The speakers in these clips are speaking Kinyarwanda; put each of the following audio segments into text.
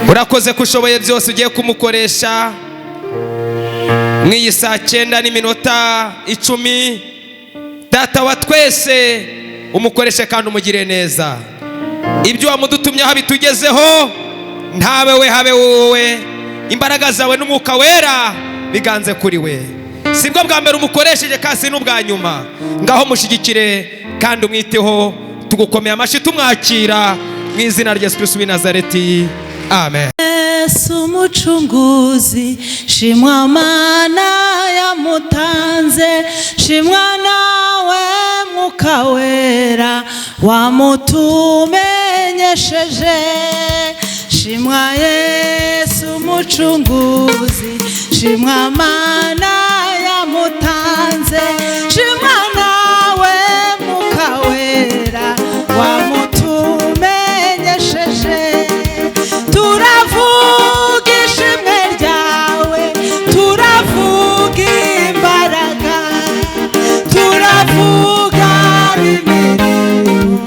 Urakoze ko ushoboye byose, ugiye kumukoresha mw'iyi saa 9:10. Data wa twese, umukoreshe kandi umugire neza. Ibyo wamudutumyeho bitugezeho, ntabe we, habe wowe. Imbaraga zawe n'Umwuka Wera biganze kuri we. Sibwo bwa mbere umukoresheje kasi n'ubwa nyuma. Ngaho mushyigikire kandi umwiteho. Tugukomeye amashyi tumwakira mu izina rya Yesu Kristo w'i Nazareti, amen. Yesu Umucunguzi, shimwa Mana yamutanze, shimwa nawe Mwuka Wera wamutumenyesheje. Shimwa Yesu Umucunguzi, shimwa Mana yamutanze, shimwa nawe Mwuka Wera wamutumenyesheje. Turavuga ishimwe ryawe, turavuga imbaraga, turavuga imirimo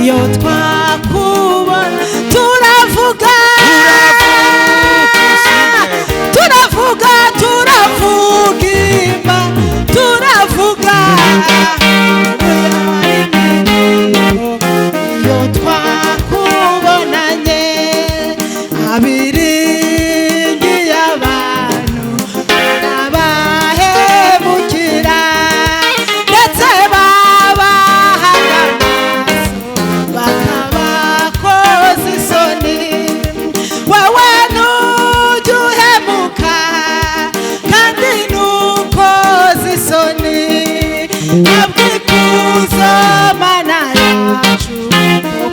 iyo twakubona. Turavuga, turavuga, turavuga imba, turavuga imirimo iyo twakubonanye. Abiringiye abantu n'abahemukira, ndetse babahaga amaso bakabakoza isoni. Wowe ntujya uhemuka kandi ntukoze isoni. Ntabwo ikuzo, Mana yacu,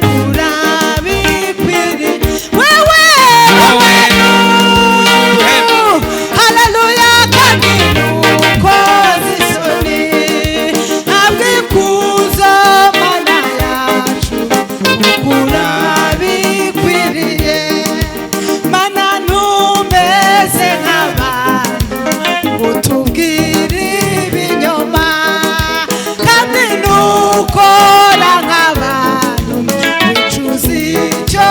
kurabikwiriye wewe. Wowe haleluya, kandi ntukoze isoni. Ntabwo ikuzo, Mana yacu, kurabikwiriye. Mana, ntumeze nk'abantu utubwira ibinyoma, kandi ntukora nk'abantu wicuza icyo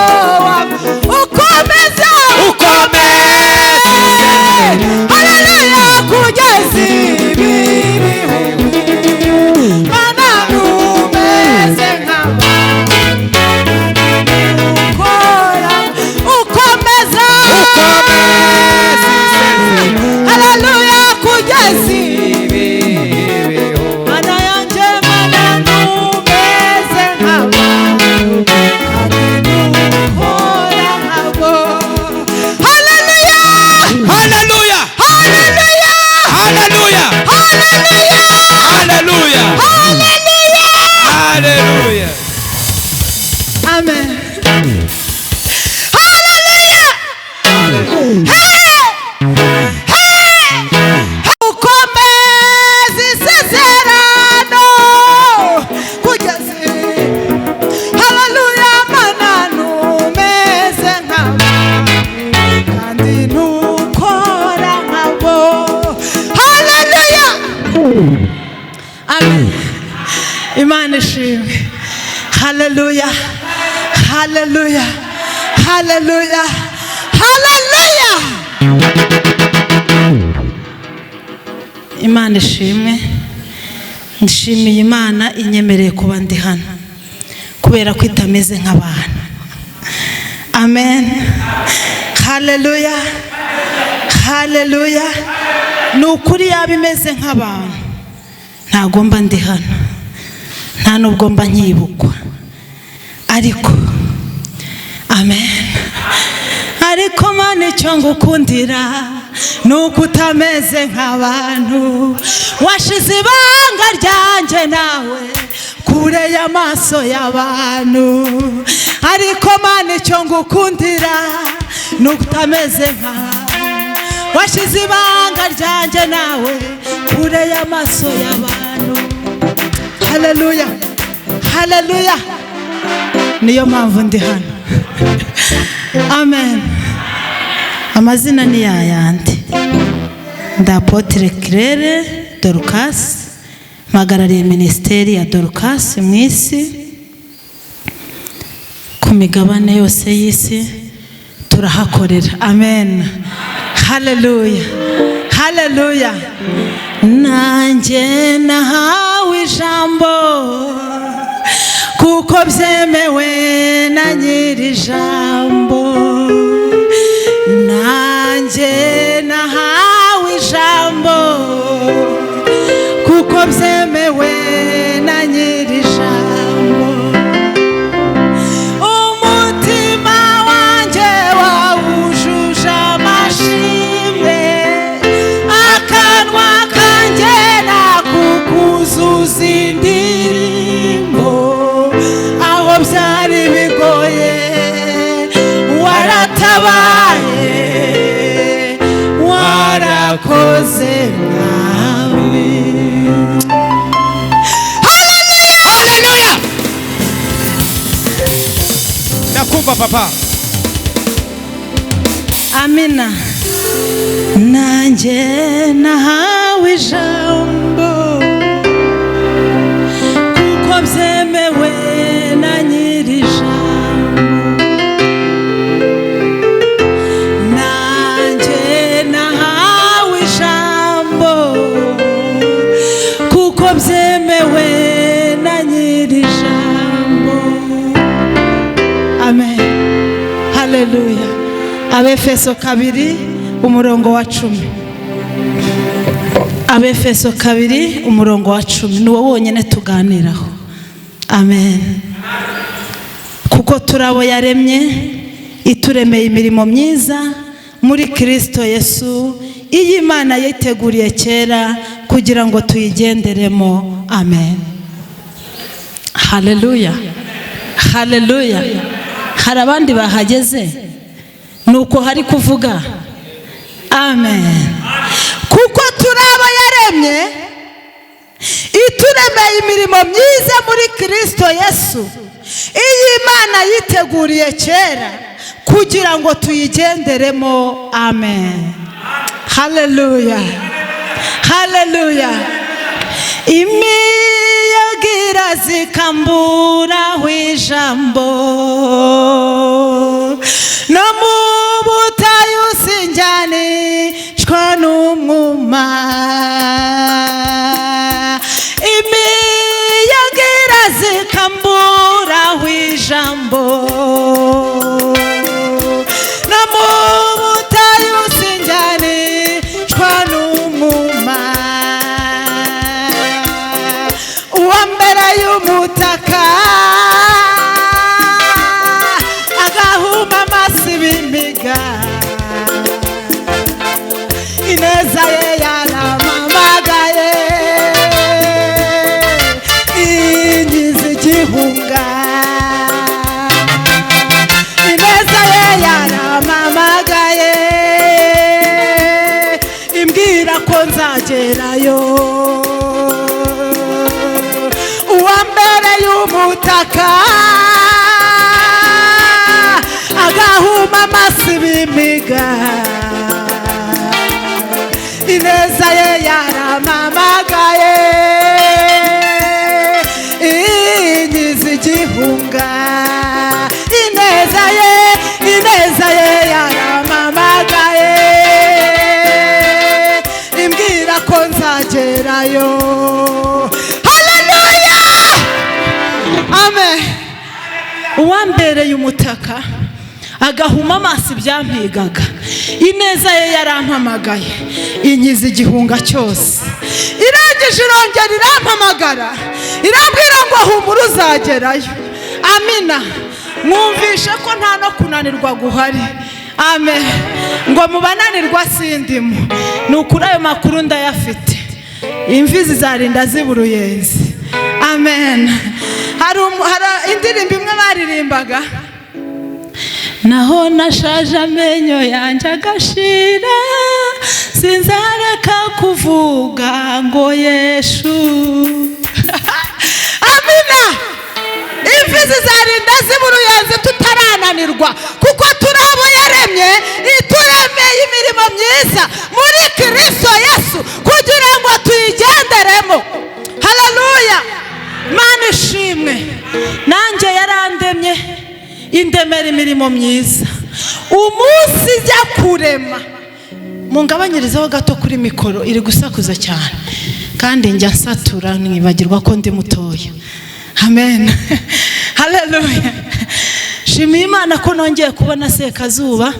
ukomeza, ukomeza. Haleluya, kugeza ibi bihugu. Mana, ntumeze nk'abantu, ukora, ukomeza, ukomeza. Haleluya, kugeza ibi. Mana yanjye, Mana, ntumeze nk'abantu kandi ntukora nkabo. Haleluya! Haleluya! Haleluya! Haleluya! Haleluya! Haleluya! Haleluya! Haleluya! Amen. Haleluya! Hey! Hey! Ukomeza isezerano kugeza. Haleluya, Mana, ntumeze nk'abantu kandi ntukora nkabo. Haleluya! Amen. Imana ishimwe. Haleluya, haleluya, haleluya, haleluya! Imana ishimwe. Nshimiye Imana inyemereye kuba ndi hano kubera ko itameze nk'abantu. Amen. Haleluya, haleluya! Ni ukuri, yaba imeze nk'abantu ntabwo mba ndi hano, nta nubwo mba nkibukwa. Ariko amen. Ariko Mana, icyo ngukundira ni uko utameze nk'abantu. Washize ibanga ryanjye nawe kure y'amaso y'abantu. Ariko Mana, icyo ngukundira ni uko utameze nk'abantu. Washize ibanga ryanjye nawe kure y'amaso y'abantu. Haleluya, haleluya! Niyo mpamvu ndi hano. Amen. Amazina ni yayandi, ndi Apôtre Claire Dorcas, mpagarariye minisiteri ya Dorcas mu isi, ku migabane yose y'isi. Turi Turahakorera. Amen. Haleluya, haleluya. Nanjye nahawe ijambo kuko byemewe na nyiri ijambo. Nanjye nahawe ijambo kuko byemewe na nyiri ijambo. Umutima wanjye wawujuje amashimwe, akanwa kanjye nakukuzuza indirimbo. Aho byari bigoye waratabaye, warakoze Mwami. Haleluya! Nakumva, papa. Amina. Nanjye nahawe ijambo kuko byemewe na nyiri ijambo. Nanjye nahawe ijambo kuko byemewe na nyiri ijambo. Amen. Haleluya. Abefeso 2 umurongo wa 10. Abefeso 2 umurongo wa 10 ni wo wonyine tuganiraho. Amen. Kuko turabo yaremye, ituremeye imirimo myiza muri Kristo Yesu, iyi Imana yiteguriye kera kugira ngo tuyigenderemo. Amen. Haleluya, haleluya. Hari abandi bahageze nuko hari kuvuga amen. Kuko turaba yaremye, ituremeye imirimo myiza muri Kristo Yesu, iyi Imana yiteguriye kera kugira ngo tuyigenderemo. Amen. Haleluya, haleluya. Imiyaga irazikamburaho ijambo, no mu butayu sinjyanishwa n'umwuma. Imiyaga irazikamburaho ijambo, no mu butayu sinjyanishwa n'umwuma. Uwa mbere y'umutaka agahuma amasi b'imiga, ineza ye yaramamagaye inkiza igihunga. Ineza ye yaramamagaye imbwira ko nzagerayo. Uwa mbere y'umutaka agahuma amasi b'imiga, ineza ye yaramamagaye inkiza igihunga. Ineza ye, ineza ye yaramamagaye imbwira ko nzagerayo. Haleluya, amen. Uwambereye umutaka agahuma amaso ibyampigaga, ineza ye yarampamagaye inkiza igihunga cyose. Irangije irongera irampamagara irambwira ngo humura uzagerayo. Amina. Mwumvishe ko nta no kunanirwa guhari. Amen. Ngo mubananirwa sindimo. Ni ukuri ayo makuru ndayafite. Imvi zizarinda zibura uruyenzi. Amen. Hari indirimbo imwe baririmbaga, naho nashaje amenyo yanjye agashira, sinzareka kuvuga ngo Yesu. Amina. Imvi zizarinda zibura uruyenzi tutarananirwa, kuko turabo yaremye, ituremeye imirimo myiza muri Kristo Yesu kugira ngo tuyigenderemo. Haleluya. Mana ishimwe. Nanjye yarandemye indemera imirimo myiza. Umunsi ijya kurema, mungabanyirizeho gato kuri mikoro, iri gusakuza cyane, kandi njya nsatura mwibagirwa ko ndi mutoya. Amen, haleluya. Shimiye Imana ko nongeye kubona Sekazuba.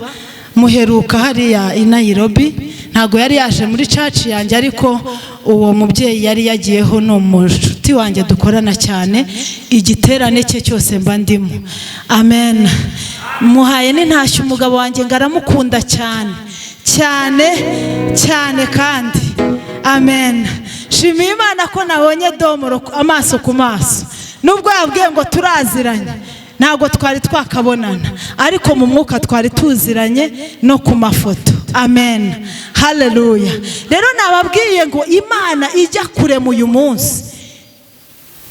Muheruka hariya i Nairobi, ntabwo yari yaje muri church yanjye, ariko uwo mubyeyi yari yagiyeho, ni umushuti wanjye dukorana cyane, igiterane cye cyose mba ndimo. Amen. Muhaye n'intashyo umugabo wanjye, ngo aramukunda cyane cyane cyane kandi. Amen. Shimiye Imana ko nabonye Domoro amaso ku maso, nubwo yabwiye ngo turaziranye, ntabwo twari twakabonana, ariko mu mwuka twari tuziranye no ku mafoto. Amen, haleluya. Rero nababwiye ngo Imana ijya kurema uyu munsi,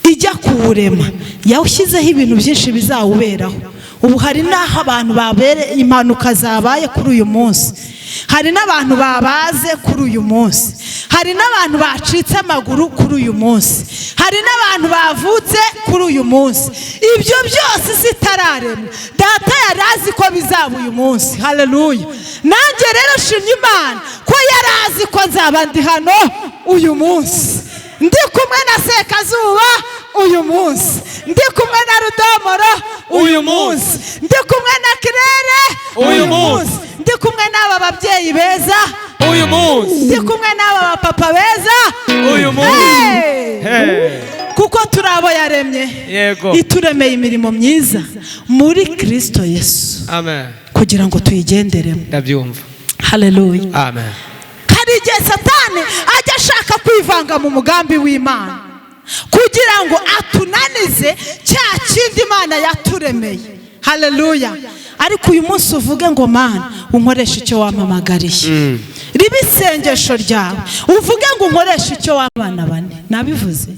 ijya kuwurema, yawushyizeho ibintu byinshi bizawuberaho. Ubu hari n'aho abantu babere impanuka zabaye kuri uyu munsi, hari n'abantu babaze kuri uyu munsi, hari n'abantu bacitse amaguru kuri uyu munsi, hari n'abantu bavutse kuri uyu munsi. Ibyo byose isi itararemwa, Data yari azi ko bizaba uyu munsi. Haleluya. Nanjye rero nshimye Imana ko yari azi ko nzaba ndi hano uyu munsi, ndi kumwe na Sekazuba uyu munsi, ndi kumwe na Rudomoro uyu munsi, ndi kumwe na Kirere uyu munsi, ndi kumwe n'aba babyeyi beza uyu munsi, ndi kumwe n'aba bapapa beza uyu munsi. Hey! Hey. Kuko turi abo yaremye, ituremeye imirimo myiza muri Kirisito Yesu Amen. kugira ngo tuyigenderemo. Ndabyumva. Haleluya. Amen. Hari igihe Satani ajya ashaka kwivanga mu mugambi w'Imana kugira ngo atunanize cya kindi Imana yaturemeye. Haleluya. Ariko uyu munsi uvuge ngo: "Mana, unkoreshe icyo wampamagariye." Ribe isengesho ryawe, uvuge ngo: "Unkoreshe icyo w'abana bane." Nabivuze.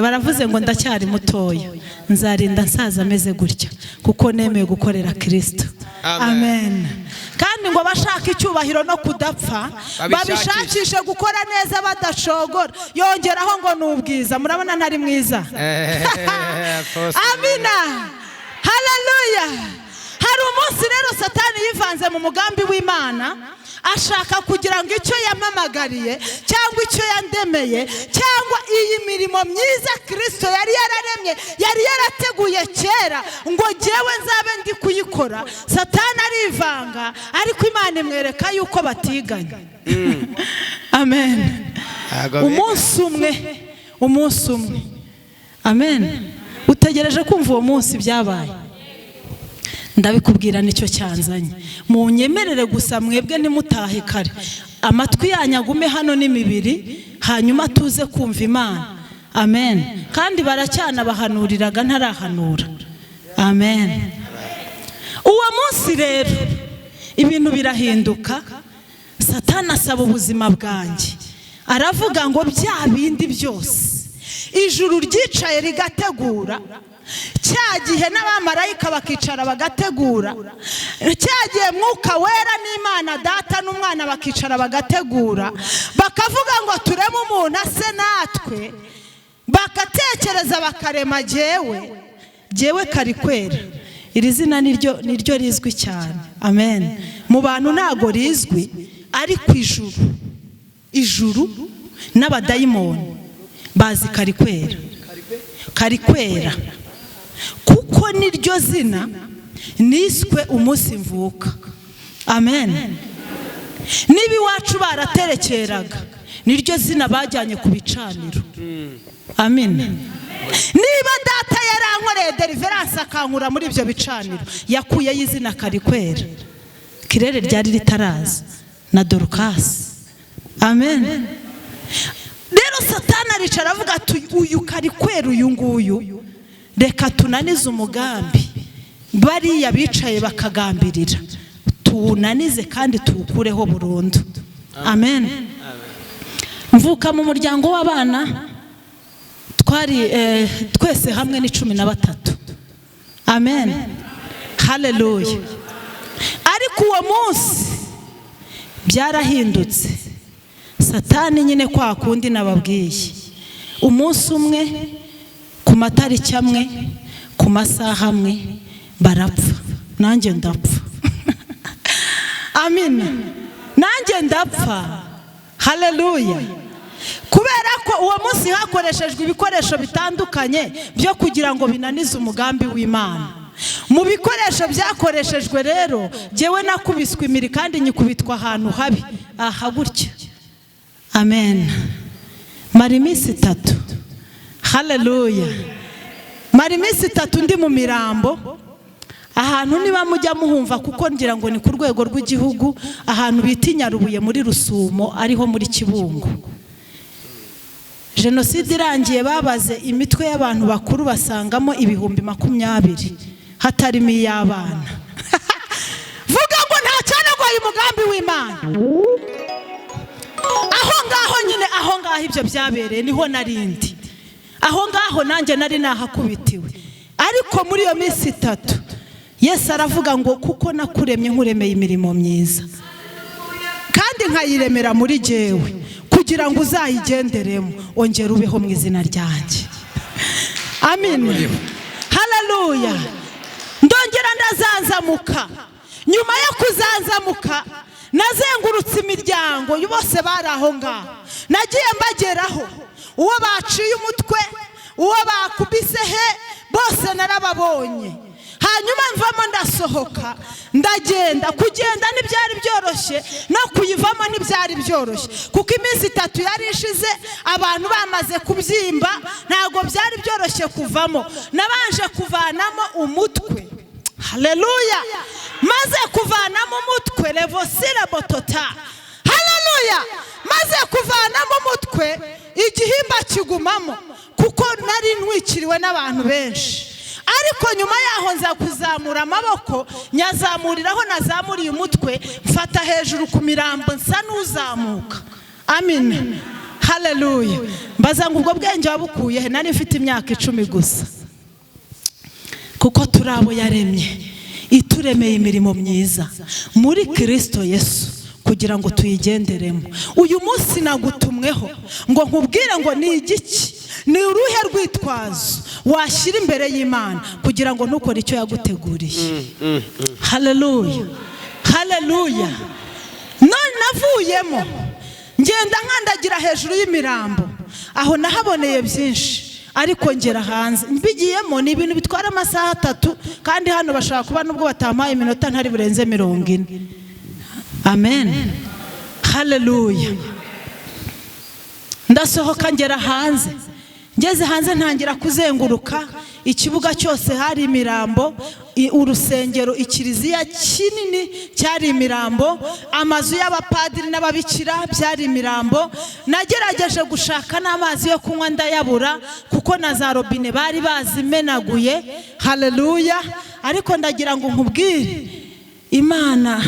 Baravuze ngo ndacyari mutoya, nzarinda nsaza ameze gutya kuko nemeye gukorera Kirisito. Amen. Amen. Kandi ngo abashaka icyubahiro no kudapfa babishakishe. Babishakishe gukora neza badacogora. Yongeraho ngo ni ubwiza. Murabona ntari mwiza? Apostle. Amina, haleluya. Hari umunsi rero Satani yivanze mu mugambi w'Imana, ashaka kugira ngo icyo yampamagariye cyangwa icyo yandemeye cyangwa iyi mirimo myiza Kirisito yari yararemye, yari yarateguye kera ngo jyewe nzabe ndi kuyikora, Satani arivanga, ariko Imana imwereka yuko batiganye. Amen. Ntabwo biga. Umunsi umwe, umunsi umwe. Amen. Utegereje kumva uwo munsi byabaye? Ndabikubwira, nicyo cyanzanye. Munyemerere gusa mwebwe ntimutahe kare, amatwi yanyu agume hano n'imibiri, hanyuma tuze kumva Imana. Amen. Kandi baracyanabahanuriraga ntarahanura. Amen. Uwo munsi rero ibintu birahinduka. Satani asaba ubuzima bwanjye, aravuga ngo bya bindi byose ijuru ryicaye rigategura cya gihe, n'abamarayika bakicara bagategura cya gihe, Mwuka Wera n'Imana Data n'Umwana bakicara bagategura, bakavuga ngo tureme umuntu ase natwe, bagatekereza bakarema jyewe, jyewe Karikwera. Iri zina niryo rizwi cyane. Amen. Mu bantu ntago rizwi, ariko ijuru n'abadayimoni bazi Karikwera. Karikwera kuko niryo zina niswe umunsi mvuka. Amen. Niba iwacu baraterekeraga, niryo zina bajyanye ku bicaniro. Amen. Niba data yarankoreye deliverance akankura muri ibyo bicaniro, yakuyeyo izina Karikwera. Kirere ryari ritaraza na Dorukasi. Amen. Rero Satani aricara avuga ati: "Uyu Karikwera, uyu nguyu, reka tunanize umugambi bariya bicaye bakagambirira, tuwunanize kandi tuwukureho burundu." Amen. Mvuka mu muryango w'abana twari twese hamwe ni 13. Amen, haleluya. Ariko uwo munsi byarahindutse. Satani nyine kwa kundi nababwiye, umunsi umwe, ku matariki amwe, ku masaha amwe, barapfa. Nanjye ndapfa. Amina. Nanjye ndapfa. Haleluya. Kubera ko uwo munsi hakoreshejwe ibikoresho bitandukanye byo kugira ngo binanize umugambi w'Imana. Mu bikoresho byakoreshejwe rero, jyewe nakubiswe imiri kandi nyikubitwa ahantu habi aha gutya. Amen. Mara iminsi 3. Haleluya. Mara iminsi 3 ndi mu mirambo. Ahantu niba mujya muhumva, kuko ngira ngo ni ku rwego rw'igihugu, ahantu bita Nyarubuye muri Rusumo, ariho muri Kibungo. Jenoside irangiye babaze imitwe y'abantu bakuru basangamo 20,000 hatarimo iy'abana. Vuga ngo nta cyanagoye umugambi w'Imana. Aho ngaho nyine, aho ngaho ibyo byabereye niho narindi. Aho ngaho nanjye nari nahakubitiwe. Ariko muri iyo minsi 3 Yesu aravuga ngo kuko nakuremye nkuremeye imirimo myiza, kandi nkayiremera muri jyewe kugira ngo uzayigenderemo, ongera ubeho mu izina ryanjye. Amen. Haleluya. Ndongera ndazanzamuka. Nyuma yo kuzanzamuka nazengurutse imiryango bose bari aho ngaho, nagiye mbageraho, uwo baciye umutwe, uwo bakubise he, bose narababonye. Hanyuma mvamo ndasohoka ndagenda. Kugenda ntibyari byoroshye, no kuyivamo ntibyari byoroshye, kuko iminsi 3 yari ishize abantu bamaze kubyimba, ntabwo byari byoroshye kuvamo. Nabanje kuvanamo umutwe. Haleluya. Maze kuvanamo umutwe, revosira botota. Haleluya. Maze kuvanamo umutwe, igihimba kigumamo, kuko nari ntwikiriwe n'abantu benshi. Ariko nyuma yaho nza kuzamura amaboko, nyazamuriraho nazamuriye umutwe, mfata hejuru ku mirambo nsa n'uzamuka. Amen. Haleluya. Mbaza ngo ubwo bwenge wabukuye he? Nari mfite imyaka 10 gusa. Kuko turi abo yaremye, ituremeye imirimo myiza muri Kristo Yesu kugira ngo tuyigenderemo. Uyu munsi nagutumweho ngo nkubwire ngo ni igiki, ni uruhe rwitwazo washyira imbere y'Imana kugira ngo ntukore icyo yaguteguriye. Haleluya. Haleluya. None navuyemo ngenda nkandagira hejuru y'imirambo, aho nahaboneye byinshi. Ariko ngera hanze mbigiyemo ni ibintu bitwara amasaha 3, kandi hano bashaka kuba nubwo batampaye iminota ntari burenze 40. Amen. Haleluya. Ndasohoka ngera hanze. Ngeze hanze ntangira kuzenguruka ikibuga cyose, hari imirambo, urusengero, ikiliziya kinini cyari imirambo, amazu y'abapadiri n'ababikira byari imirambo. Nagerageje gushaka n'amazi yo kunywa ndayabura, kuko na za robine bari bazimenaguye. Haleluya. Ariko ndagira ngo nkubwire, Imana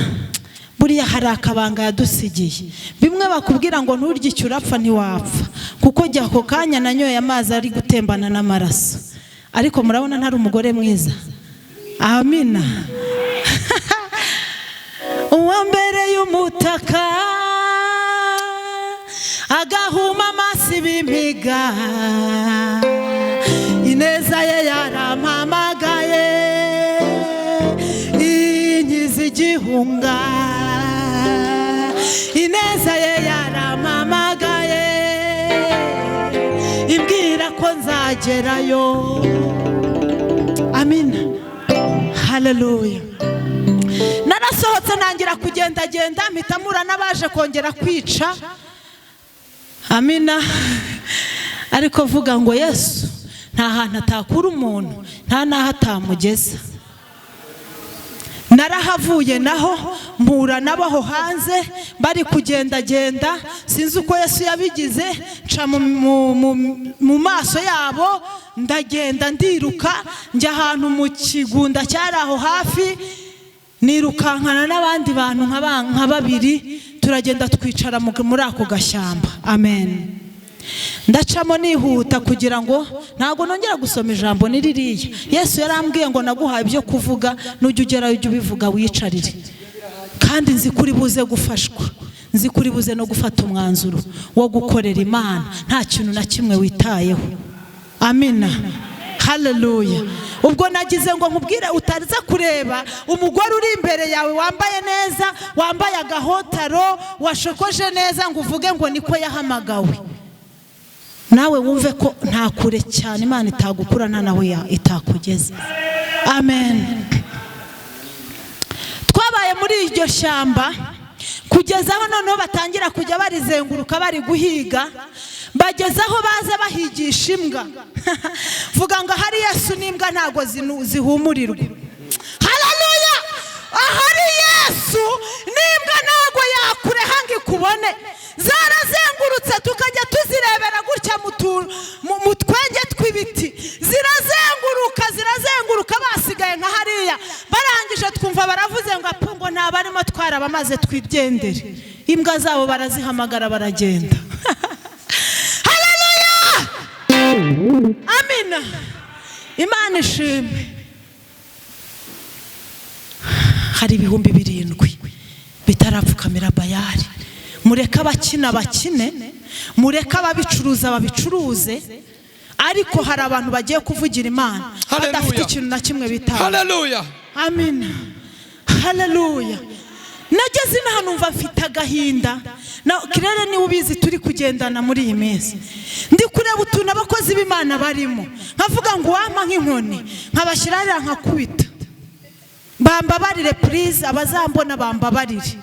buriya hari akabanga yadusigiye. Bimwe bakubwira ngo nturye icyo urapfa, ntiwapfa, kuko jya ako kanya nanyoye amazi ari gutembana n'amaraso. Ariko murabona ntari umugore mwiza. Amina. Uwa mbere y'umutaka agahuma amaso b'impiga, ineza ye yarampamagaye inkiza igihunga. Ineza ye yarampamagaye imbwira ko nzagerayo. Amina. Haleluya. Narasohotse ntangira kugendagenda, mpita mpura n'abaje kongera kwica. Amina. Ariko vuga ngo Yesu nta hantu atakura umuntu, nta n'aho atamugeza. Narahavuye naho mpura nabaho hanze bari kugendagenda, sinzi uko Yesu yabigize, nca mu maso yabo ndagenda ndiruka njya ahantu mu kigunda cyari aho hafi, nirukankana n'abandi bantu nka babiri, turagenda twicara muri ako gashyamba. Amen. Ndacamo nihuta kugira ngo ntago nongera gusoma ijambo ni ririya. Yesu yarambwiye ngo naguhaye ibyo kuvuga, nujya ugerayo ujye ubivuga wiyicarire, kandi nzi ko uri buze gufashwa, nzi ko uri buze no gufata umwanzuro wo gukorera Imana nta kintu na kimwe witayeho. Amina. Haleluya. Ubwo nagize ngo nkubwire utaza kureba umugore uri imbere yawe wambaye neza, wambaye agahotaro, washokoje neza, ngo uvuge ngo niko yahamagawe. Nawe wumve ko nta kure cyane Imana itagukura, nta nawe itakugeza. Amen. Twabaye muri iryo shyamba kugeza aho noneho batangira kujya barizenguruka bari guhiga, bageze aho baza bahigisha imbwa. Vuga ngo ahari Yesu n'imbwa ntago zihumurirwa. Haleluya! Ahari Yesu n'imbwa ntago yakureha ngo ikubone. Zarazengurutse tukajya tuzirebera gutya mu twenge tw'ibiti, zirazenguruka zirazenguruka, basigaye nka hariya. Barangije twumva baravuze ngo apu, ngo nta barimo, twarabamaze twigendere. Imbwa zabo barazihamagara baragenda. Haleluya! Amina. Imana ishimwe. Hari 7000 bitarapfukamira Bayali. Mureke abakina bakine, mureke ababicuruza babicuruze, ariko hari abantu bagiye kuvugira Imana Hallelujah. badafite ikintu na kimwe bitaho. Haleluya. Amina. Haleluya. Nageze inaha numva mfite agahinda. Na kirere niwe ubizi, turi kugendana muri iyi minsi. Ndi kureba utuntu abakozi b'Imana barimo, nkavuga ngo wampa nk'inkoni nkabashyira hariya nkakubita. Bambabarire please, abazambona bambabarire.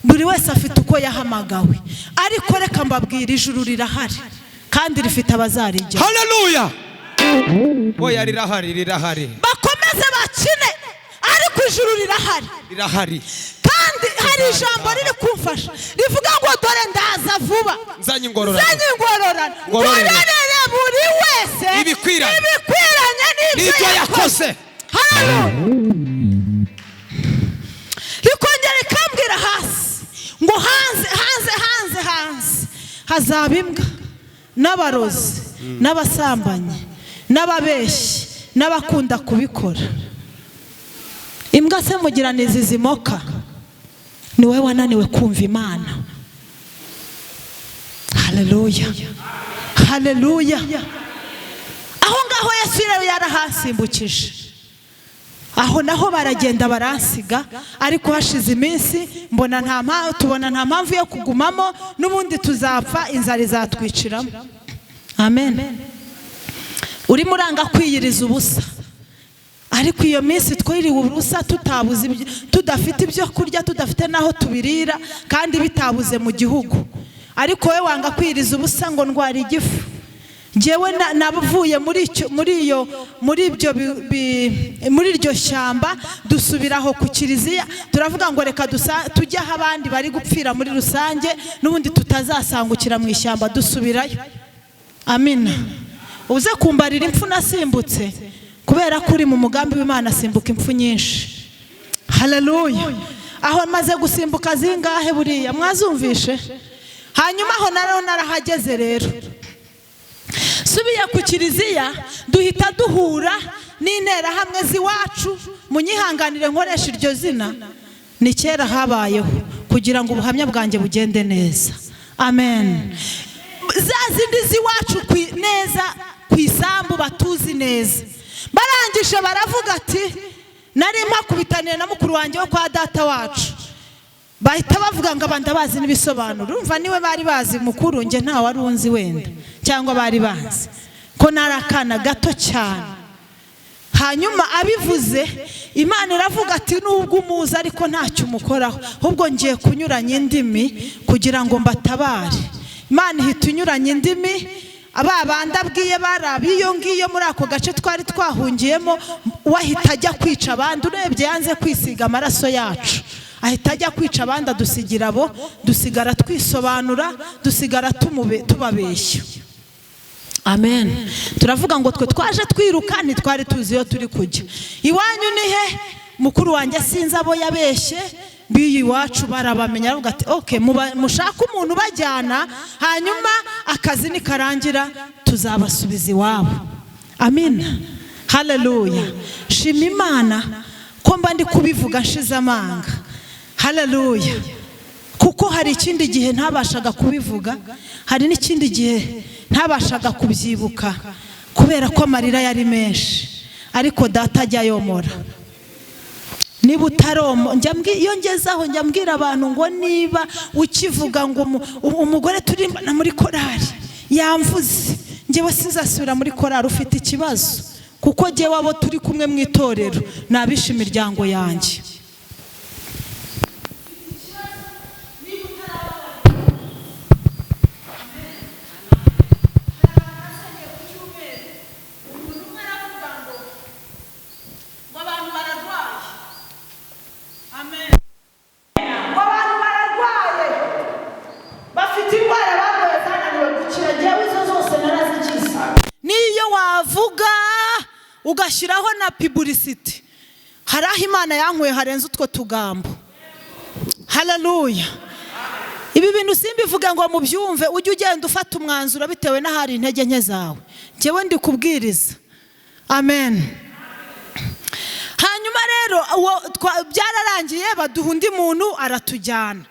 Buri wese afite uko yahamagawe, ariko reka mbabwire, ijuru rirahari kandi rifite abazarijya. Haleluya. Oya, rirahari, rirahari. Bakomeze bakine, ariko ijuru rirahari. Rirahari. Kandi hari ijambo riri kumfasha rivuga ngo dore ndaza vuba, nzanye ingororano, nzanye ingororano, Ngororero. ngororere buri wese Ibikwiranye. ibikwiranye n'ibyo n'ibyo yakoze. Haleluya. Rikongera rikambwira hasi ngo hanze hanze hanze hanze hazaba imbwa n'abarozi n'abasambanyi n'ababeshyi n'abakunda kubikora. Imbwa se mugira zimoka? Ni wowe wananiwe kumva Imana. Haleluya, haleluya. Aho ngaho Yesu rero yarahasimbukije, aho naho baragenda baransiga. Ariko hashize iminsi mbona nta mpamvu, tubona nta mpamvu yo kugumamo, n'ubundi tuzapfa, inzara izatwiciramo. Amen. Urimo uranga kwiyiriza ubusa, ariko iyo minsi twiriwe ubusa, tutabuze tudafite ibyo kurya, tudafite n'aho tubirira, kandi bitabuze mu gihugu, ariko wowe wanga kwiyiriza ubusa ngo ndwara igifu. Njyewe navuye muri icyo, muri iyo, muri ibyo muri iryo shyamba, dusubiraho ku kiliziya, turavuga ngo reka tujye aho abandi bari gupfira muri rusange, n'ubundi tutazasangukira mu ishyamba, dusubirayo. Amina. Uze kumbarira impfu nasimbutse, kubera ko uri mu mugambi w'Imana asimbuka impfu nyinshi. Haleluya. Aho maze gusimbuka zingahe buriya mwazumvishe? Hanyuma aho narahageze rero, subiye ku kiliziya, duhita duhura n'interahamwe z'iwacu. Munyihanganire nkoresha iryo zina, ni kera habayeho, kugira ngo ubuhamya bwanjye bugende neza. Amen. Za zindi z'iwacu neza ku isambu batuzi neza, barangije baravuga ati nari mpakubitaniye na mukuru wanjye wo kwa data wacu, bahita bavuga ngo abandi bazi n'ibisobanuro. Urumva niwe bari bazi mukuru, njye nta wari unzi wenda, cyangwa bari banzi ko nari akana gato cyane. Hanyuma abivuze, Imana iravuga ati nubwo umuzi ariko ntacyo umukoraho, ahubwo ngiye kunyuranya indimi kugira ngo mbatabare. Imana ihita inyuranya indimi, aba bandi abwiye bari abiyo ngiyo muri ako gace twari twahungiyemo, we ahita ajya kwica abandi. Urebye yanze kwisiga amaraso yacu, ahita ajya kwica abandi, adusigira abo, dusigara twisobanura, dusigara tubabeshya. Amen. Turavuga ngo twe twaje twiruka, ntitwari tuzi iyo turi kujya. Iwanyu ni he? Mukuru wanjye sinzi abo yabeshye b'iyi iwacu, barabamenya. Aravuga ati okay, mushake umuntu ubajyana, hanyuma akazi nikarangira tuzabasubiza iwabo. Amina. Haleluya. Shima Imana ko mba ndi kubivuga nshize amanga. Haleluya. Kuko hari ikindi gihe ntabashaga kubivuga, hari n'ikindi gihe ntabashaga kubyibuka kubera ko amarira yari menshi. Ariko data ajya yomora. Niba utaromo, iyo ngeze aho njya mbwira abantu ngo niba ukivuga ngo umugore turimbana muri korari yamvuze, njyewe sinzasubira muri korari, ufite ikibazo. Kuko njyewe abo turi kumwe mu itorero nabishe imiryango yanjye. Ugashyiraho na publicity, hari aho Imana yankuye harenze utwo tugambo. Haleluya. Ibi bintu simbivuga ngo mubyumve, ujye ugenda ufata umwanzuro bitewe n'ahari intege nke zawe. Njyewe ndi kubwiriza. Amen. Hanyuma rero byararangiye, baduha undi muntu aratujyana.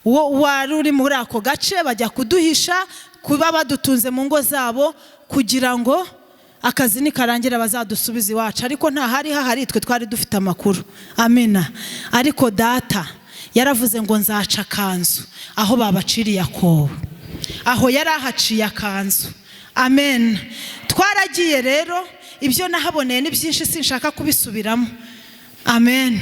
Uwo wari uri muri ako gace bajya kuduhisha, kuba badutunze mu ngo zabo kugira ngo akazi nikarangira bazadusubiza iwacu. Ariko nta hari hahari, twe twari dufite amakuru. Amina. Ariko data yaravuze ngo nzaca akanzu aho babaciriye akobo, aho yari ahaciye akanzu. Amen. Twaragiye rero, ibyo nahaboneye ni byinshi sinshaka kubisubiramo. Amen.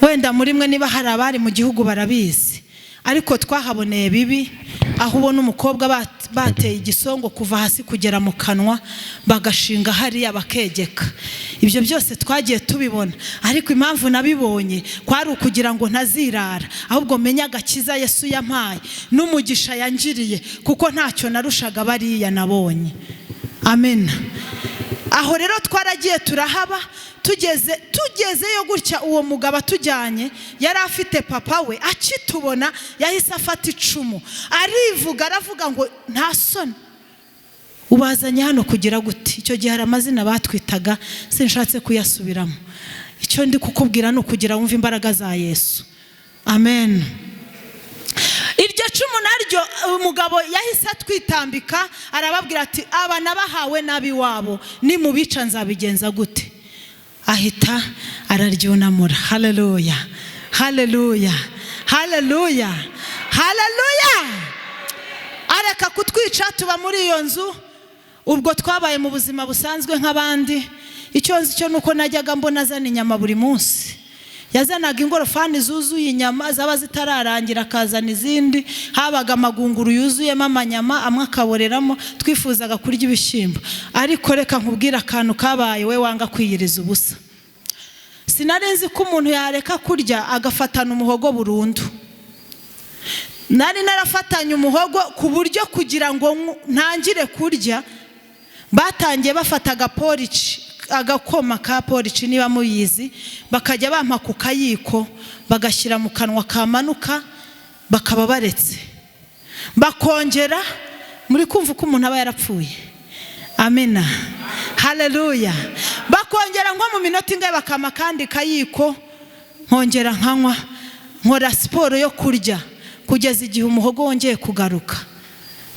Wenda muri mwe niba hari abari mu gihugu barabizi, ariko twahaboneye bibi, aho ubona umukobwa bateye igisongo kuva hasi kugera mu kanwa, bagashinga hariya bakegeka. Ibyo byose twagiye tubibona, ariko impamvu nabibonye kwari ukugira ngo ntazirara, ahubwo menye agakiza Yesu yampaye n'umugisha yangiriye, kuko ntacyo narushaga bariya nabonye. Amen. Aho rero twaragiye turahaba, tugezeyo gutya, uwo mugabo atujyanye yari afite papa we, akitubona yahise afata icumu arivuga, aravuga ngo nta soni ubazanye hano kugira gute. Icyo gihe hari amazina batwitaga sinshatse kuyasubiramo. Icyo ndi kukubwira ni ukugira wumve imbaraga za Yesu. Amen. Iryo cumu naryo umugabo yahise atwitambika, arababwira ati aba nabahawe nabi wabo, nimubica nzabigenza gute? Ahita araryunamura. Haleluya, haleluya, haleluya, haleluya. Areka kutwica, tuba muri iyo nzu. Ubwo twabaye mu buzima busanzwe nk'abandi. Icyo nzi cyo nuko najyaga mbona azana inyama buri munsi. Yazanaga ingorofani zuzuye inyama zaba zitararangira akazana izindi. Habaga amagunguru yuzuyemo amanyama, amwe akaboreramo. Twifuzaga kurya ibishyimbo. Ariko reka nkubwire akantu kabaye, we wanga kwiyiriza ubusa. Sinari nzi ko umuntu yareka kurya agafatana umuhogo burundu. Nari narafatanye umuhogo ku buryo kugira ngo ntangire kurya, batangiye bafata agaporici, agakoma ka porici niba muyizi, bakajya bampa ku kayiko bagashyira mu kanwa kamanuka, bakaba baretse bakongera. Muri kumva uko umuntu aba yarapfuye. Amina, haleluya. Bakongera nko mu minota ingahe bakama kandi kayiko, nkongera nkanywa, nkora siporo yo kurya kugeza igihe umuhogo wongeye kugaruka.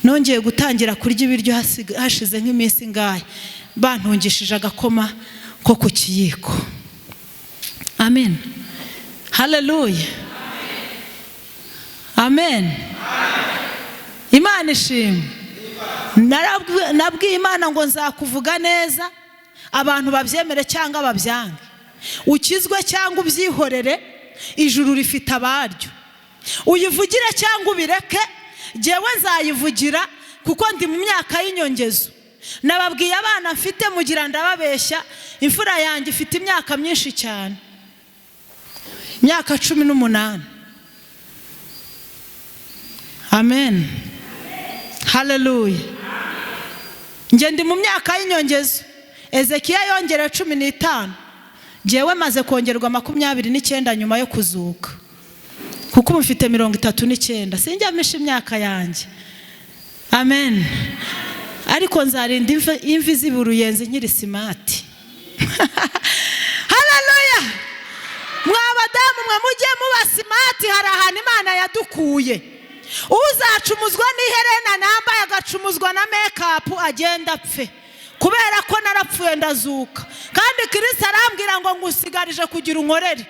Nongeye gutangira kurya ibiryo hashize nk'iminsi ingahe, bantungishije agakoma ko ku kiyiko. Amen, haleluya, amen. Imana ishimwe. Nabwiye Imana ngo nzakuvuga neza, abantu babyemere cyangwa babyange, ukizwe cyangwa ubyihorere, ijuru rifite abaryo. Uyivugire cyangwa ubireke, jyewe nzayivugira kuko ndi mu myaka y'inyongezo. Nababwiye abana mfite mugira ndababeshya, imfura yanjye ifite imyaka myinshi cyane, imyaka 18. Amen, haleluya. Njye ndi mu myaka y'inyongezo. Ezekiya yongera 15, jyewe maze kongerwa 29 nyuma yo kuzuka, kuko ubu mfite 39. Sinjya mpisha imyaka yanjye. Amen. Ariko nzarinda imvi z'uruyenzi nkiri simati. Haleluya. Mwa badamu mwe mujye muba simati, hari ahantu Imana yadukuye. Uzacumuzwa n'iherena nambaye, agacumuzwa na make-up, agenda apfe. Kubera ko narapfuye ndazuka. Kandi Kirisito arambwira ngo ngusigarije kugira unkorere,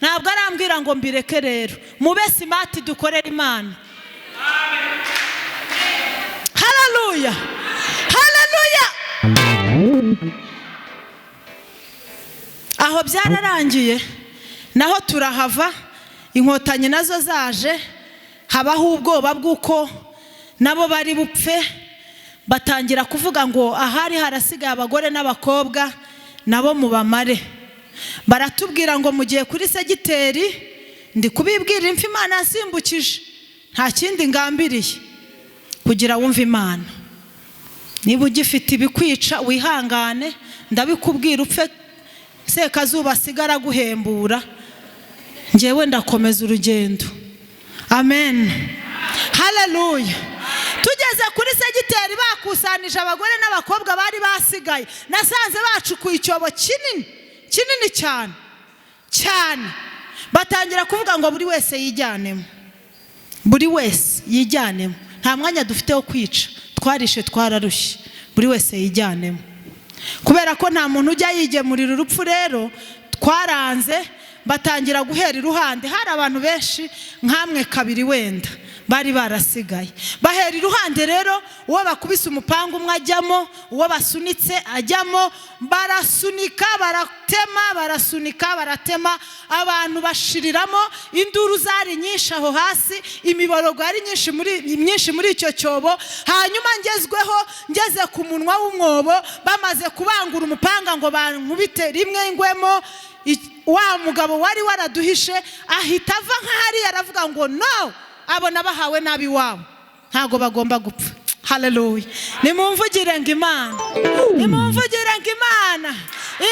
ntabwo arambwira ngo mbireke. Rero mube smart, dukorere Imana. Haleluya, haleluya. Aho byararangiye, naho turahava. Inkotanyi nazo zaje, habaho ubwoba bw'uko nabo bari bupfe. Batangira kuvuga ngo ahari harasigaye abagore n'abakobwa nabo mubamare. Baratubwira ngo mugiye kuri segiteri. Ndi kubibwira imfa Imana yasimbukije, nta kindi ngambiriye kugira wumve Imana. Niba ugifite ibikwica, wihangane, ndabikubwira upfe, Sekazuba asigara aguhembura. Ngewe ndakomeza urugendo. Amen, haleluya. Tugeze kuri segiteri, bakusanije abagore n'abakobwa bari basigaye. Nasanze bacukuye icyobo kinini kinini cyane cyane. Batangira kuvuga ngo buri wese yijyanemo, buri wese yijyanemo, nta mwanya dufite wo kwica, twarishe, twararushye, buri wese yijyanemo. Kubera ko nta muntu ujya yigemurira urupfu, rero twaranze. Batangira guhera iruhande. Hari abantu benshi nkamwe kabiri wenda bari barasigaye. Bahera iruhande rero, uwo bakubise umupanga umwe ajyamo, uwo basunitse ajyamo. Barasunika, baratema, barasunika, baratema, abantu bashiriramo. Induru zari nyinshi aho hasi, imiborogo yari nyinshi muri myinshi muri icyo cyobo. Hanyuma ngezweho, ngeze ku munwa w'umwobo, bamaze kubangura umupanga ngo bankubite rimwe ngwemo, wa mugabo wari waraduhishe ahita ava nk'ahariya, aravuga ngo no, abona bahawe nabi iwabo, ntabwo bagomba gupfa. Haleluya! Nimumvugire ngo Imana, nimumvugire ngo Imana,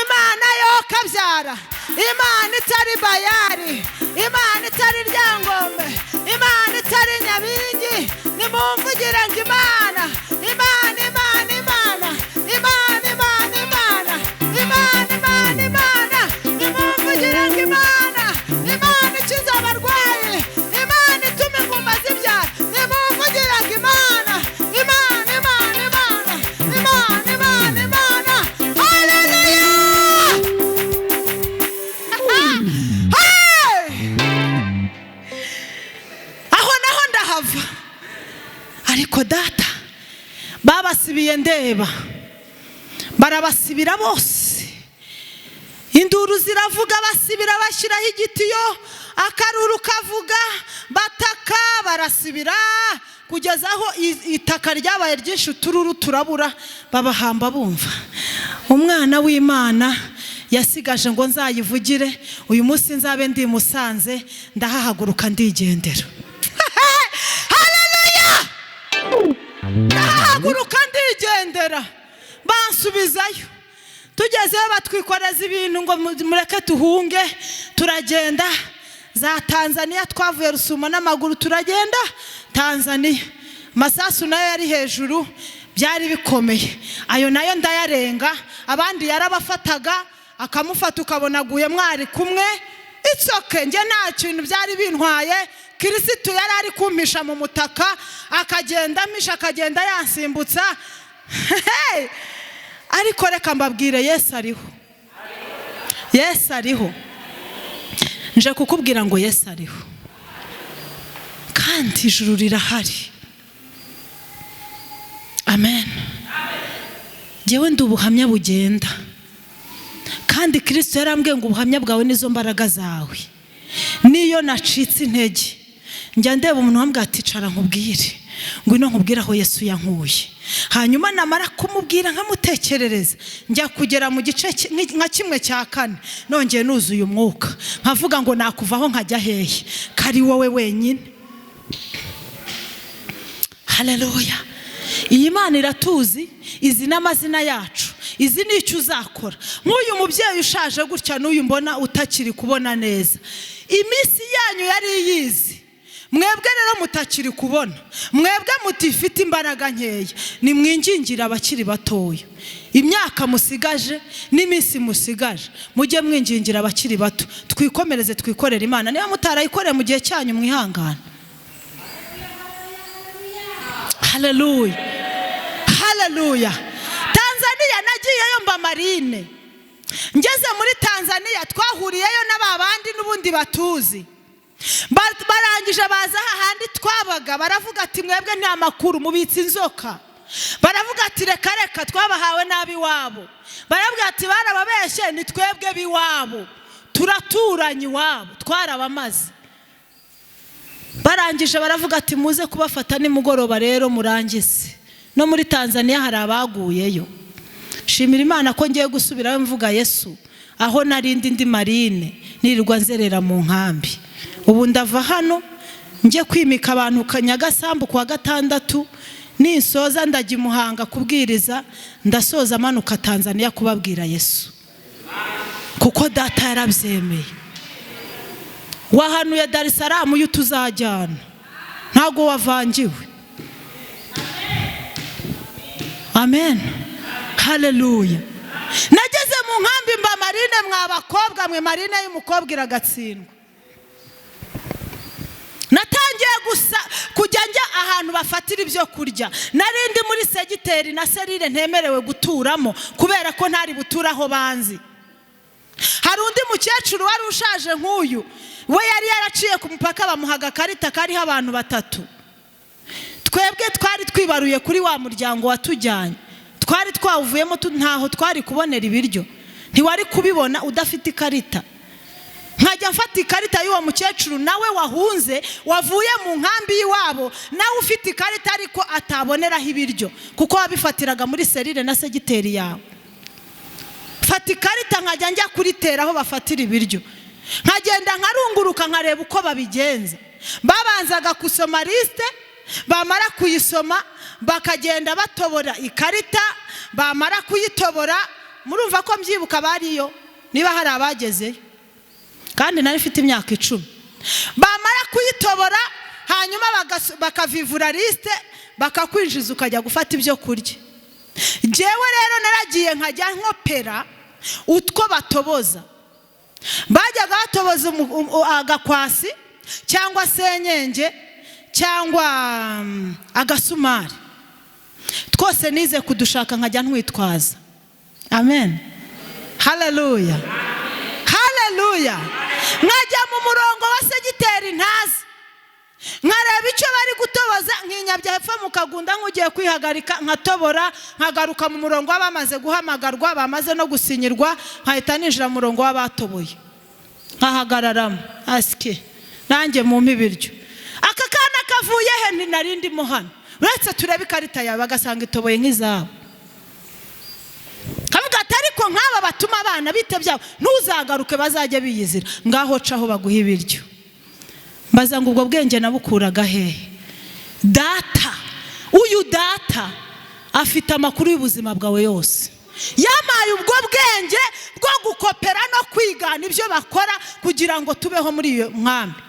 Imana yo kabyara, Imana itari Bayari, Imana itari Ryangombe, Imana itari Nyabingi. Nimumvugire ngo Imana, Imana, Imana, Imana, Imana, Imana, Imana, Imana, Imana, Imana. Nimumvugire ngo Imana, Imana ikiza abarwayi, Imana ituma ingumba zibyara. Nimumvugire ngo Imana, Imana, Imana, Imana, Imana, Imana, Imana. Haleluya! Hey! Aho naho ndahava, ariko data babasibiye ndeba, barabasibira bose, induru ziravuga, basibira, bashyiraho igitiyo, akaruru kavuga, bataka, barasibira kugeza aho itaka ryabaye ryinshi, utururu turabura, babahamba bumva. Umwana w'Imana yasigaje ngo nzayivugire, uyu munsi nzabe ndi i Musanze, ndahahaguruka ndigendera. Haleluya! Ndahahaguruka ndigendera. Bansubizayo. Tugezeyo batwikoreza ibintu ngo mureke tuhunge. Turagenda za Tanzania. Twavuye Rusumo n'amaguru, turagenda Tanzania. Masasu nayo yari hejuru, byari bikomeye. Ayo nayo ndayarenga. Abandi yarabafataga, akamufata ukabona aguye mwari kumwe. It's okay, njye nta kintu byari bintwaye. Kirisitu yari ari kumpisha mu mutaka, akagenda ampisha, akagenda yansimbutsa. Hey! Ariko reka mbabwire, Yesu ariho, Yesu ariho. Nje kukubwira ngo Yesu ariho, kandi ijuru rirahari. Amen. Ngewe ndi ubuhamya bugenda, kandi Kirisito yarambwiye ngo ubuhamya bwawe nizo mbaraga zawe. Niyo nacitse intege, njya ndeba umuntu wambwira ati: "Cara nkubwire, ngwino nkubwire aho Yesu yankuye." Hanyuma namara kumubwira, nkamutekerereza, njya kugera mu gice nka kimwe cya kane nongeye nuzuye umwuka, nkavuga ngo nakuvaho nkajya hehe kari wowe wenyine? Haleluya! Iyi Mana iratuzi, izi n'amazina yacu, izi ni icyo uzakora. Nk'uyu mubyeyi ushaje gutya, n'uyu mbona utakiri kubona neza, iminsi yanyu yari iyizi. Mwebwe rero mutakiri kubona, mwebwe mutifite imbaraga nkeya, nimwingingire abakiri batoya. Imyaka musigaje n'iminsi musigaje, mujye mwingingira abakiri bato. Twikomereze, twikorere Imana. Niba mutarayikoreye mu gihe cyanyu, mwihangane. Haleluya, haleluya! Tanzania nagiyeyo mba marine. Ngeze muri Tanzania twahuriyeyo n'aba bandi n'ubundi batuzi. Barangije baza hahandi twabaga, baravuga ati mwebwe nta makuru, mubitse inzoka. Baravuga ati reka reka, twabahawe n'ab'iwabo. Baravuga ati barababeshye, ni twebwe b'iwabo, turaturanye iwabo, twarabamaze. Barangije baravuga ati muze kubafata nimugoroba rero murangize. No muri Tanzania hari abaguyeyo. Shimira Imana ko ngiye gusubirayo mvuga Yesu, aho narindi ndi marine nirirwa nzerera mu nkambi. Ubu ndava hano njye kwimika abantu Kanyagasambu kuwa gatandatu, ninsoza ndajya Muhanga kubwiriza, ndasoza manuka Tanzania kubabwira Yesu, kuko data yarabyemeye. Wahanuye Dar es Salaam uyu tuzajyana, ntago wavangiwe. Amen, haleluya. Nageze mu nkambi mba marine, mwa bakobwa mwe, marine y'umukobwa iragatsindwa. Natangiye gusa kujya njya ahantu bafatira ibyo kurya. Narindi muri segiteri na serire ntemerewe guturamo kubera ko ntari buturaho banzi. Hari undi mukecuru wari ushaje nk'uyu, we yari yaraciye ku mupaka bamuhaga akarita kariho abantu batatu. Twebwe twari twibaruye kuri wa muryango watujyanye, twari twawuvuyemo, ntaho twari kubonera ibiryo, ntiwari kubibona udafite ikarita. Nkajya mfata ikarita y'uwo mukecuru nawe wahunze, wavuye mu nkambi y'iwabo, nawe ufite ikarita ariko ataboneraho ibiryo kuko wabifatiraga muri serire na segiteri yawe. Fata ikarita nkajya njya kuritera aho bafatira ibiryo, nkagenda nkarunguruka nkareba uko babigenza. Babanzaga gusoma liste, bamara kuyisoma bakagenda batobora ikarita, bamara kuyitobora, murumva ko mbyibuka bariyo niba hari abagezeyo, kandi nari mfite imyaka 10. Bamara kuyitobora hanyuma bakavivura liste, bakakwinjiza ukajya gufata ibyo kurya. Jewe rero naragiye nkajya nkopera utwo batoboza. Bajyaga batoboza agakwasi cyangwa senyenge cyangwa agasumari, twose nize kudushaka nkajya ntwitwaza. Amen, haleluya, haleluya. Nkajya mu murongo wa segiteri ntazi, nkareba icyo bari gutoboza, nkinyabya hepfo mu kagunda nk'ugiye kwihagarika, nkatobora, nkagaruka mu murongo w'abamaze guhamagarwa, bamaze no gusinyirwa, nkahita ninjira mu murongo w'abatoboye, nkahagararamo asike nanjye mumpe ibiryo. Aka kana kavuye he? Nari ndimo hano, uretse turebe ikarita yawe, bagasanga itoboye nk'izabo. Kavuga ati ariko nk'aba batuma abana bite byabo, ntuzagaruke, bazajya biyizira, ngaho caho baguha ibiryo. Mbaza ngo ubwo bwenge nabukuraga hehe? Data, uyu data afite amakuru y'ubuzima bwawe yose. Yamaye ubwo bwenge bwo gukopera no kwigana ibyo bakora kugira ngo tubeho muri iyo nkambi.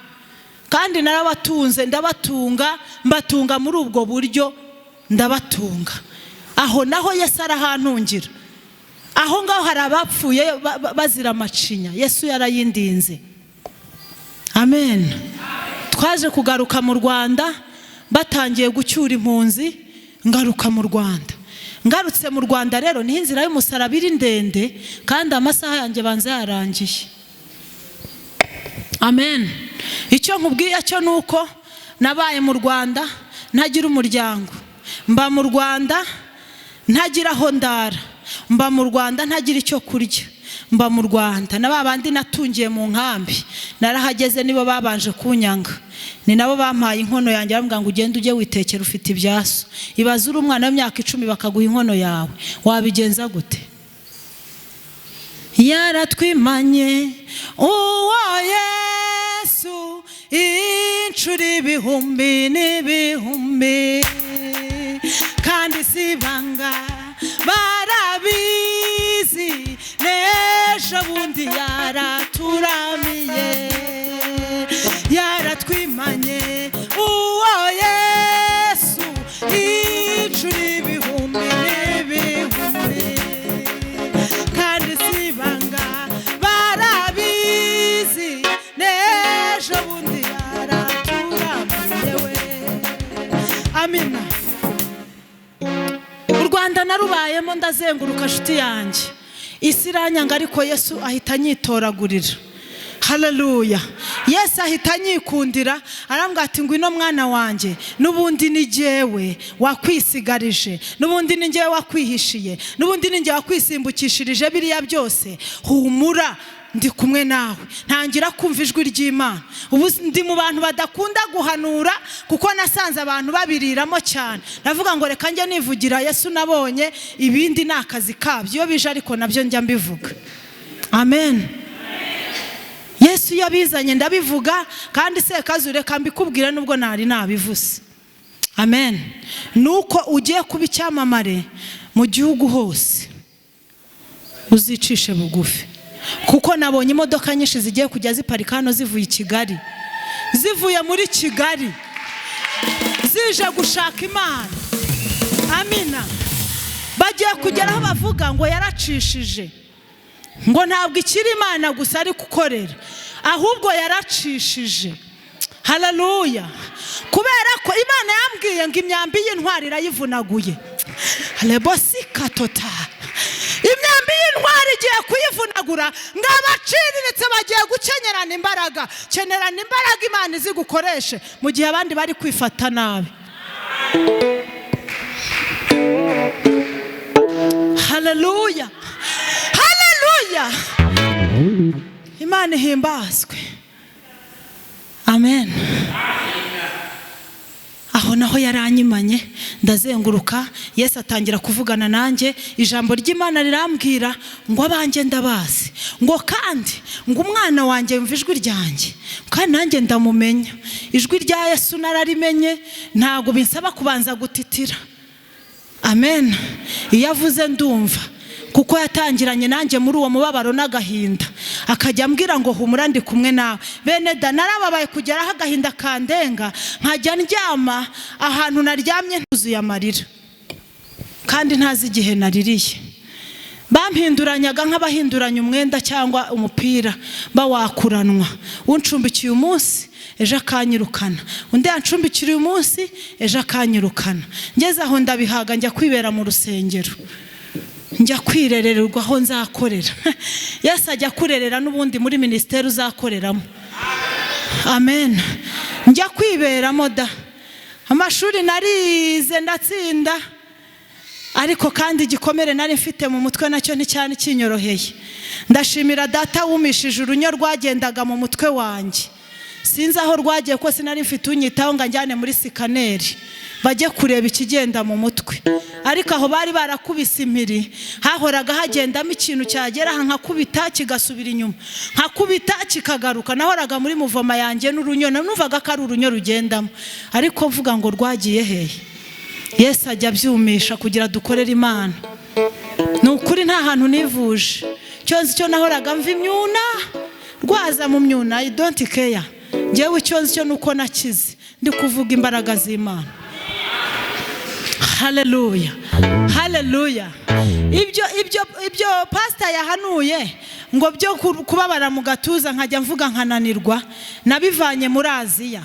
Kandi narabatunze, ndabatunga, mbatunga muri ubwo buryo, ndabatunga. Aho naho Yesu arahantungira. Aho ngaho hari abapfuye bazira amacinya, Yesu yarayindinze. Amen. Twaje kugaruka mu Rwanda batangiye gucyura impunzi, ngaruka mu Rwanda. Ngarutse mu Rwanda rero niho inzira y'umusaraba iri ndende, kandi amasaha yanjye banza yarangiye. Amen. Icyo nkubwiye cyo nuko nabaye mu Rwanda ntagira umuryango, mba mu Rwanda ntagira aho ndara, mba mu Rwanda ntagira icyo kurya, mba mu Rwanda na babandi natungiye mu nkambi, narahageze nibo babanje kunyanga, ni nabo bampaye inkono yanjye, bambwira ngo ugende ujye witekera ufite ibyaso. Ibaze uri umwana w'imyaka 10 bakaguha inkono yawe, wabigenza gute? Yaratwimanye uwo Yesu inshuro ibihumbi n'ibihumbi, kandi si ibanga barabizi, n'ejo bundi yaraturamiye. Yaratwimanye uwo Yesu inshuro ibihumbi n'ibihumbi, kandi si ibanga barabizi, n'ejo bundi yaraturamiye we. Amina. U Rwanda narubayemo ndazenguruka nshuti yanjye. Isi iranyanga, ariko Yesu ahita anyitoragurira. Haleluya! Yesu ahita anyikundira, arambwira ati: "Ngwino mwana wanjye, n'ubundi ni jyewe wakwisigarije, n'ubundi ni jyewe wakwihishiye, n'ubundi ni jyewe wakwisimbukishirije biriya byose. Humura, ndi kumwe nawe." Ntangira kumva ijwi ry'Imana. Ubu ndi mu bantu badakunda guhanura, kuko nasanze abantu babiriramo cyane. Ndavuga ngo reka njye nivugira Yesu nabonye, ibindi ni akazi kabyo iyo bije, ariko nabyo njya mbivuga. Amen. Yesu iyo abizanye ndabivuga. Kandi sekazu, reka mbikubwire nubwo nari nabivuze. Amen. Nuko ugiye kuba icyamamare mu gihugu hose, uzicishe bugufi, kuko nabonye imodoka nyinshi zigiye kujya ziparika hano zivuye i Kigali, zivuye muri Kigali, zije gushaka Imana. Amina. Bagiye kugera aho bavuga ngo yaracishije, ngo ntabwo ikiri Imana gusa ari gukorera, ahubwo yaracishije. Haleluya! Kubera ko Imana yambwiye ngo imyambi y'intwari irayivunaguye. Rebosikatota, imyambi y'intwari igiye kuyivunagura, ngo abaciriritse bagiye gukenyerana imbaraga. Kenerana imbaraga, Imana izigukoreshe mu gihe abandi bari kwifata nabi. Haleluya, haleluya! Imana ihimbazwe. Amen. Aho naho yaranyimanye, ndazenguruka. Yesu atangira kuvugana nanjye. Ijambo ry'Imana rirambwira ngo abanjye ndabazi, ngo kandi ngo umwana wanjye yumva ijwi ryanjye, kandi nanjye ndamumenya. Ijwi rya Yesu nararimenye, ntabwo binsaba kubanza gutitira. Amen. Iyo avuze ndumva, kuko yatangiranye nanjye muri uwo mubabaro n'agahinda, akajya ambwira ngo humura, ndi kumwe nawe. Bene da, narababaye kugeraho agahinda kandenga, nkajya ndyama ahantu naryamye ntuzuye amarira, kandi ntazi igihe naririye. Bampinduranyaga nk'abahinduranya umwenda cyangwa umupira, bawakuranwa. Uncumbikiye umunsi, ejo akanyirukana. Undi yancumbikira uyu munsi, ejo akanyirukana. Ngeze aho ndabihaga, njya kwibera mu rusengero, njya kwirererwa aho nzakorera. Yesu ajya kurerera n'ubundi muri minisiteri uzakoreramo. Amen. Njya kwiberamo da. Amashuri narize, ndatsinda, ariko kandi igikomere nari mfite mu mutwe nacyo nticyari kinyoroheye. Ndashimira Data wumishije urunyo rwagendaga mu mutwe wanjye. Sinzi aho rwagiye, ko sinari mfite unyitaho ngo anjyane muri scanner bajye kureba ikigenda mu mutwe. Ariko aho bari barakubise impiri, hahoraga hagendamo ikintu, cyagera aha nkakubita kigasubira inyuma, nkakubita kikagaruka. Nahoraga muri muvoma yanjye n'urunyo, numvaga ko ari urunyo rugendamo, ariko mvuga ngo rwagiye hehe? Yesu ajya abyumisha kugira dukorere Imana. Ni ukuri, nta hantu nivuje. Icyo nzi cyo, nahoraga mva imyuna, rwaza mu myuna. I don't care. Ngewe icyo nzi cyo ni uko nakize, ndi kuvuga imbaraga z'Imana. Haleluya, haleluya! Ibyo pasita yahanuye ngo byo kubabara mu gatuza, nkajya mvuga nkananirwa, nabivanye muri Aziya.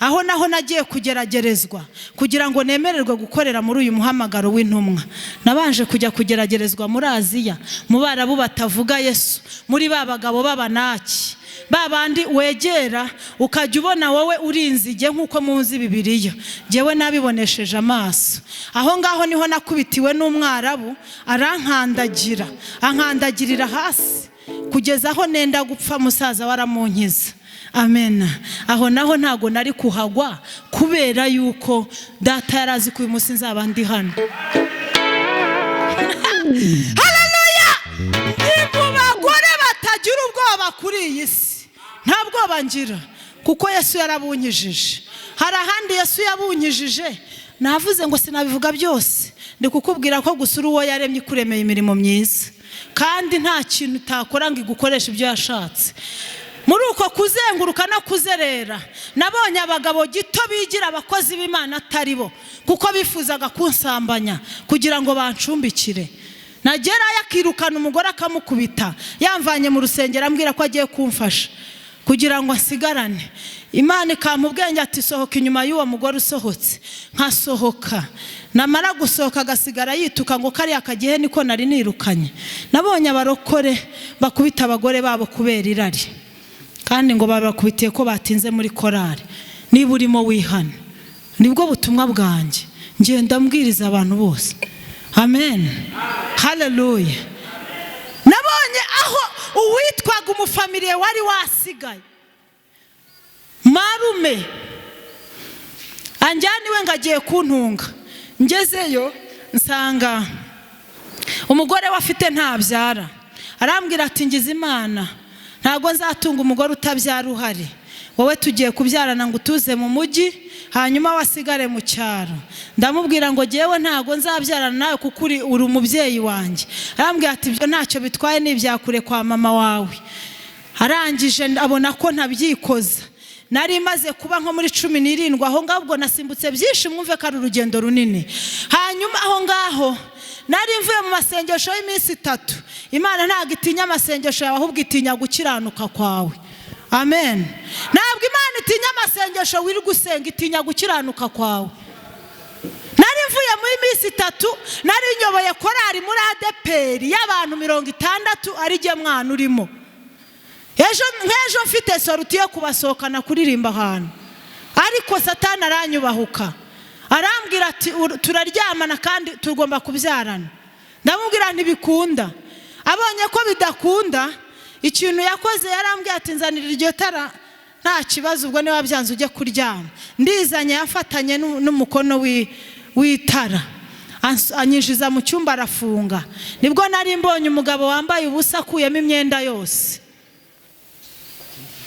Aho naho nagiye kugeragerezwa kugira ngo nemererwe gukorera muri uyu muhamagaro w'intumwa. Nabanje kujya kugeragerezwa muri Aziya, mu Barabu batavuga Yesu, muri ba bagabo b'abanaki, ba bandi wegera ukajya ubona wowe uri inzige, nk'uko muzi Bibiliya. Ngewe nabibonesheje amaso. Aho ngaho niho nakubitiwe n'Umwarabu, arankandagira, ankandagirira hasi kugeza aho nenda gupfa. Musaza waramunkiza. Amen. Aho naho ntago nari kuhagwa, kubera yuko Data yari azi ko uyu munsi nzaba ndi hano. Haleluya! Ni mu bagore batagira ubwoba kuri iyi si. Nta bwoba ngira, kuko Yesu yarabunyijije. Hari ahandi Yesu yabunyijije navuze ngo sinabivuga byose. Ndi kukubwira ko gusa uri uwo yaremye, ikuremeye imirimo myiza, kandi nta kintu utakora ngo igukoreshe ibyo yashatse. Muri uko kuzenguruka no kuzerera, nabonye abagabo gito bigira abakozi b'Imana atari bo, kuko bifuzaga kunsambanya kugira ngo bancumbikire. Nagerayo akirukana umugore, akamukubita, yamvanye mu rusengero, ambwira ko agiye kumfasha kugira ngo asigarane. Imana ikampa ubwenge ati sohoka inyuma y'uwo mugore usohotse, nkasohoka. Namara gusohoka agasigara yituka ngo kariya kagihe niko nari nirukanye. Nabonye abarokore bakubita abagore babo kubera irari, kandi ngo babakubitiye ko batinze muri korari. Niba urimo wihana, nibwo butumwa bwanjye ngenda mbwiriza abantu bose. Amen, haleluya. Nabonye aho uwitwaga umufamiliye wari wasigaye marume anjyana iwe ngo agiye kuntunga, ngezeyo nsanga umugore we afite ntabyara. Arambwira ati ngize Imana ntabwo nzatunga umugore utabyara uhari, wowe tugiye kubyarana ngo utuze mu mujyi hanyuma wasigare mu cyaro. Ndamubwira ngo jyewe ntabwo nzabyarana nawe kuko uri umubyeyi wanjye. Arambwira ati ibyo ntacyo bitwaye, ni ibyakure kwa mama wawe. Arangije abona ko ntabyikoza. Nari maze kuba nko muri 17 aho ngaho, ubwo nasimbutse byinshi, mwumve ko ari urugendo runini. Hanyuma aho ngaho nari mvuye mu masengesho y'iminsi 3. Imana ntabwo itinya amasengesho yawe, ahubwo itinya gukiranuka kwawe. Amen. Ntabwo Imana itinya amasengesho wiri gusenga, itinya gukiranuka kwawe. Nari mvuye muri minsi 3, nari nyoboye korari muri ADEPR y'abantu 60, ari jye mwana urimo. Ejo nk'ejo mfite soruti yo kubasohokana kuririmba ahantu, ariko Satani aranyubahuka arambwira ati turaryamana kandi tugomba kubyarana. Ndamubwira ntibikunda. Abonye ko bidakunda, ikintu yakoze yarambwiye ati nzanira iryo tara nta kibazo, ubwo niba byanze ujye kuryama. Ndizanye yafatanye n'umukono w'itara, anyinjiza mu cyumba arafunga. Nibwo nari mbonye umugabo wambaye ubusa akuyemo imyenda yose.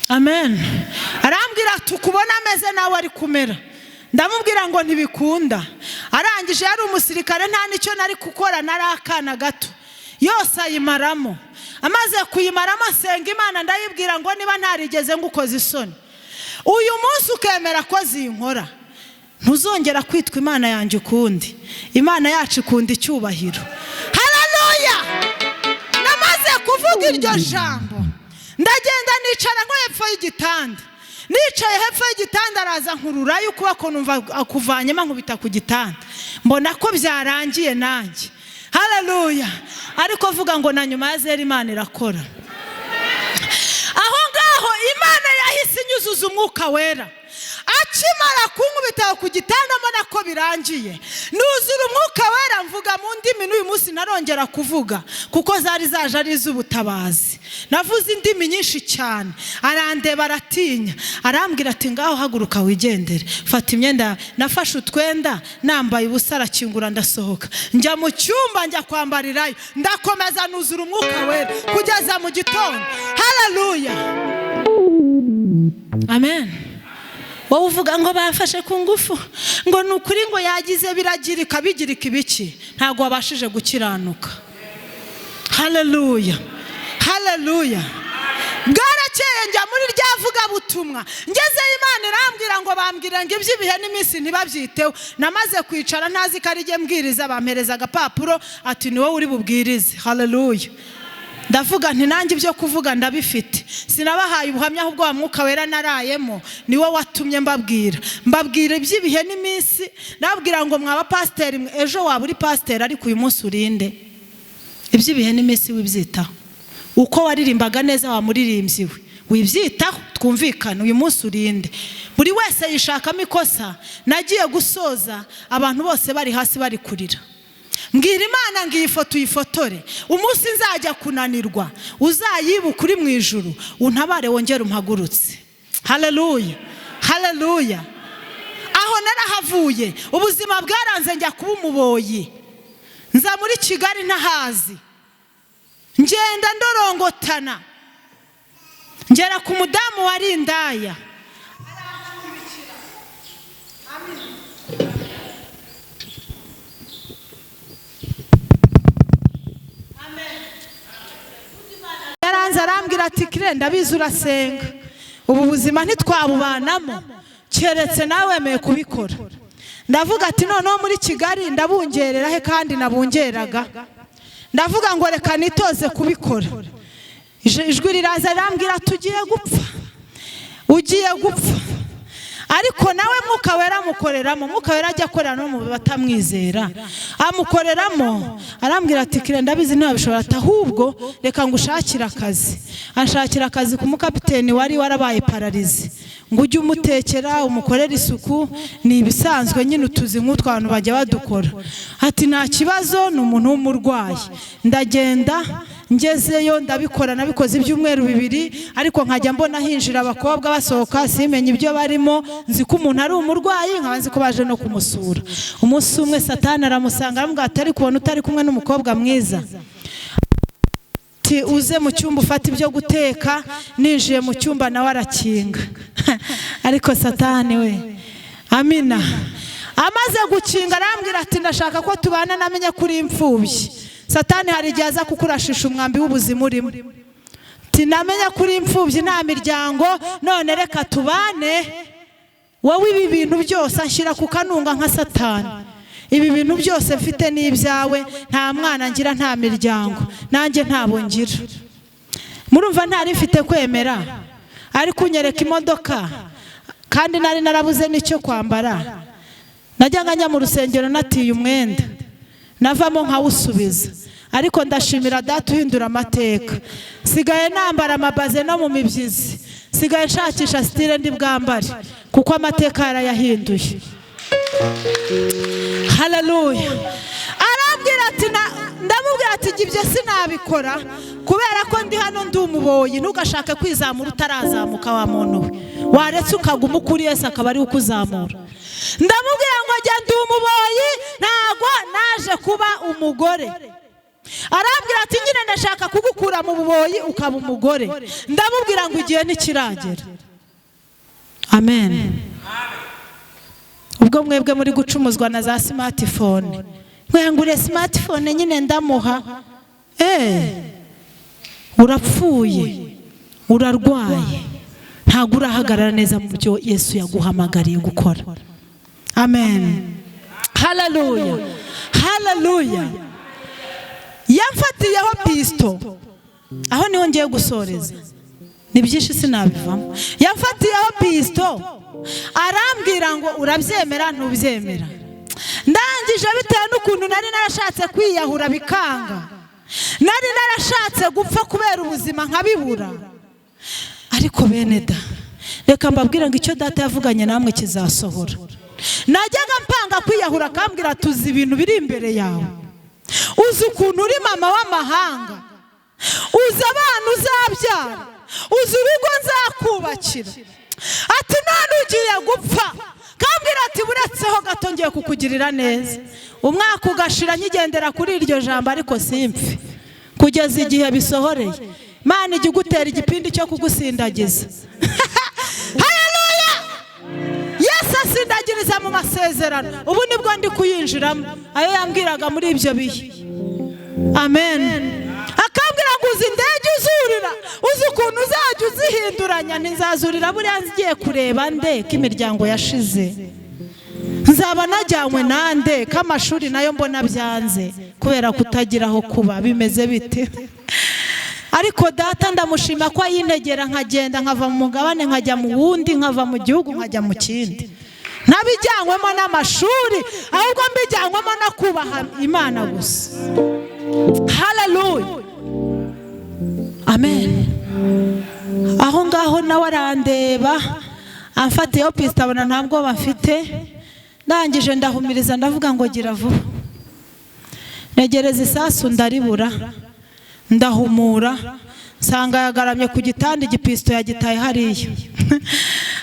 Amen. Arambwira ati ukubona ameze nawe ari kumera. Ndamubwira ngo ntibikunda. Arangije yari umusirikare, nta nicyo nari gukora, nari akana gato. Yose ayimaramo. Amaze kuyimaramo asenga Imana, ndayibwira ngo niba ntarigeze ngukoza isoni, uyu munsi ukemera ko zinkora, ntuzongera kwitwa Imana yanjye ukundi. Imana yacu ikunda icyubahiro. Haleluya. Namaze kuvuga iryo jambo, ndagenda nicara nko hepfo y'igitanda. Nicaye hepfo y'igitanda araza nkururayo ukuboko, numva akuvanyemo nkubita ku gitanda, mbona ko byarangiye nanjye. Haleluya. Ariko vuga ngo na nyuma ya zera Imana irakora. Aho ngaho Imana yahise inyuzuza umwuka wera. Akimara kunkubita ku gitanda mbona ko birangiye, nuzura umwuka wera, mvuga mu ndimi. N'uyu munsi narongera kuvuga kuko zari zaje ari iz'ubutabazi. Navuze indimi nyinshi cyane. Arandeba aratinya, arambwira ati ngaho haguruka wigendere, fata imyenda. Nafashe utwenda nambaye ubusa, arakingura ndasohoka, njya mu cyumba njya kwambarirayo, ndakomeza nuzura umwuka wera kugeza mu gitondo. Haleluya. Amen. Wowe uvuga ngo bafashe ku ngufu, ngo ni ukuri ngo yagize biragirika, bigirika ibiki, ntabwo wabashije gukiranuka. Haleluya, haleluya. Bwarakeye njya muri rya vugabutumwa, ngezeyo Imana irambwira ngo bambwira ngo iby'ibihe n'iminsi ntibabyiteho. Namaze kwicara ntazi ko ari jye mbwiriza, bampereza agapapuro ati ni wowe uri bubwirize. Haleluya. Ndavuga nti nanjye ibyo kuvuga ndabifite, sinabahaye ubuhamya ahubwo wa mwuka wera narayemo niwo watumye mbabwira. Mbabwira iby'ibihe n'iminsi, nabwira ngo mwaba pasiteri, ejo waba uri pasiteri ariko uyu munsi urinde. Iby'ibihe n'iminsi wibyitaho, uko waririmbaga neza wa muririmbyi we wibyitaho, twumvikane, uyu munsi urinde. Buri wese yishakamo ikosa. Nagiye gusoza abantu bose bari hasi bari kurira. Mbwira Imana ngo iyi foto uyifotore, umunsi nzajya kunanirwa uzayibuka uri mu ijuru, untabare wongere umpagurutse. Haleluya, haleluya. Aho narahavuye, ubuzima bwaranze njya kuba umuboyi, nza muri Kigali ntahazi, ngenda ndorongotana, ngera ku mudamu wari indaya. Yaranze arambwira ati kire ndabizi urasenga, ubu buzima ntitwabubanamo keretse nawe wemeye kubikora. Ndavuga ati noneho muri Kigali ndabungerera he kandi nabungeraga. Ndavuga ngo reka nitoze kubikora. Ijwi riraza rirambwira tugiye gupfa, ugiye gupfa. Ariko nawe Mwuka Wera amukoreramo. Mwuka Wera ajya akorera no mu batamwizera, amukoreramo. Arambwira ati: "Kire, ndabizi ntiwabishobora," ati: "Ahubwo reka ngushakire akazi." Anshakira akazi ku mukapiteni wari warabaye paralysé, ngo ujye umutekera, umukorere isuku, ni ibisanzwe nyine, utuzi nk'utwo abantu bajya badukora. Ati: "Nta kibazo, ni umuntu w'umurwayi." Ndagenda, ngezeyo ndabikora. Nabikoze ibyumweru 2, ariko nkajya mbona hinjira abakobwa, basohoka, simenye ibyo barimo. Nzi ko umuntu ari umurwayi, nkaba nzi ko baje no kumusura. Umunsi umwe Satani aramusanga, aramubwira ati: "Ariko ubona utari kumwe n'umukobwa mwiza?" Ati: "Uze mu cyumba ufate ibyo guteka." Ninjiye mu cyumba nawe arakinga. Ariko Satani we, amina. Amaze gukinga arambwira ati: "Ndashaka ko tubana, namenye ko uri imfubyi." Satani hari igihe aza kukurashisha umwambi w'ubuzima urimo. Ati: "Namenye ko uri imfubyi, nta miryango, none reka tubane wowe." Ibi bintu byose anshyira ku kanunga nka Satani: "Ibi bintu byose mfite ni ibyawe. Nta mwana ngira, nta miryango, nanjye ntabo ngira." Murumva ntari mfite kwemera, ariko unyereka imodoka kandi nari narabuze n'icyo kwambara. Najyaga njya mu rusengero natiye umwenda, navamo nkawusubiza. Ariko ndashimira Data uhindura amateka. Sigaye nambara amabaze no mu mibyizi, sigaye nshakisha style ndi bwambare, kuko amateka yarayahinduye. Haleluya! Arambwira ati, ndamubwira ati: "Ibyo sinabikora kubera ko ndi hano ndi umuboyi." Ntugashake kwizamura utarazamuka, wa muntu we. Waretse ukaguma ukuri, Yesu akaba ari ukuzamura. Ndamubwira ngo: "Njya ndi umuboyi, ntago naje kuba umugore." Arambwira ati: "Nyine ndashaka kugukura mu buboyi ukaba umugore." Ndamubwira ngo: "Igihe ntikiragera." Amen. Ubwo mwebwe muri gucumuzwa na za smartphone, mwangure smartphone nyine ndamuha. Urapfuye, urarwaye, ntabwo urahagarara neza mu byo Yesu yaguhamagariye gukora. Amen, haleluya, haleluya. Yamfatiyeho pisito, aho niho ngiye gusoreza, ni byinshi sinabivamo. Yamfatiyeho pisito, arambwira ngo: "Urabyemera, ntubyemera?" Ndangije, bitewe n'ukuntu nari narashatse kwiyahura bikanga, nari narashatse gupfa kubera ubuzima nkabibura. Ariko bene da, reka mbabwire ngo icyo Data yavuganye namwe kizasohora. Najyaga mpanga kwiyahura, akambwira: "Tuzi ibintu biri imbere yawe, uzi ukuntu uri mama w'amahanga, uzi abana uzabyara, uzi urugo nzakubakira." Ati: "None ugiye gupfa?" Kambwira ati: "Buretseho gato, ngiye kukugirira neza." Umwaka ugashira nkigendera kuri iryo jambo, ariko simpfe kugeza igihe bisohoreye. Imana ijya igutera igipindi cyo kugusindagiza. Haleluya! Yesu asindagiriza mu masezerano. Ubu nibwo ndi kuyinjiramo, ayo yambwiraga muri ibyo bihe. Amen. Akambwira ngo: "Uzi indege uzurira, uzi ukuntu uzajya uzihinduranya." Ntizazurira buriya ngiye kureba nde ko imiryango yashize? Nzaba najyanywe nande ko amashuri nayo mbona byanze kubera kutagira aho kuba? Bimeze bite? Ariko Data ndamushima ko ayintegera, nkagenda, nkava mu mugabane nkajya mu wundi, nkava mu gihugu nkajya mu kindi, ntabijyanywemo n'amashuri, ahubwo mbijyanywemo no kubaha Imana gusa. Haleluya, amen. Aho ngaho nawe arandeba, amfatiyeho pisita, abona nta bwoba mfite. Ndangije ndahumiriza, ndavuga ngo: "Gira vuba." Ntegereza isasu ndaribura, ndahumura nsanga yagaramye ku gitanda, igipisito yagitaye hariya.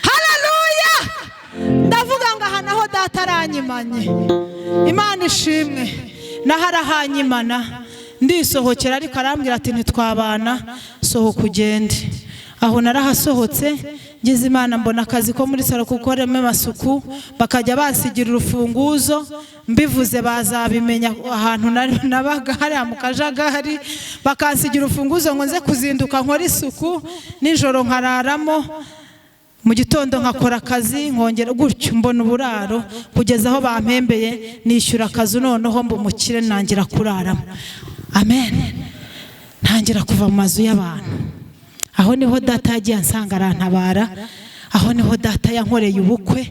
Haleluya! Ndavuga ngo: "Aha naho Data aranyimanye." Imana ishimwe, naho arahanyimana. Ndisohokera, ariko arambwira ati: "Ntitwabana, sohoka ugende." Aho narahasohotse, ngize Imana mbona akazi ko muri salo gukoramo amasuku, bakajya basigira urufunguzo. Mbivuze bazabimenya ahantu nabaga hariya mu kajagari. Bakansigira urufunguzo ngo nze kuzinduka nkore isuku, nijoro nkararamo, mu gitondo nkakora akazi, nkongera gutyo mbona uburaro kugeza aho bampembeye, nishyura akazu, noneho mba umukire, ntangira kuraramo. Amen. Ntangira kuva mu mazu y'abantu. Aho niho Data yagiye ansanga, arantabara. Aho niho data yankoreye ubukwe,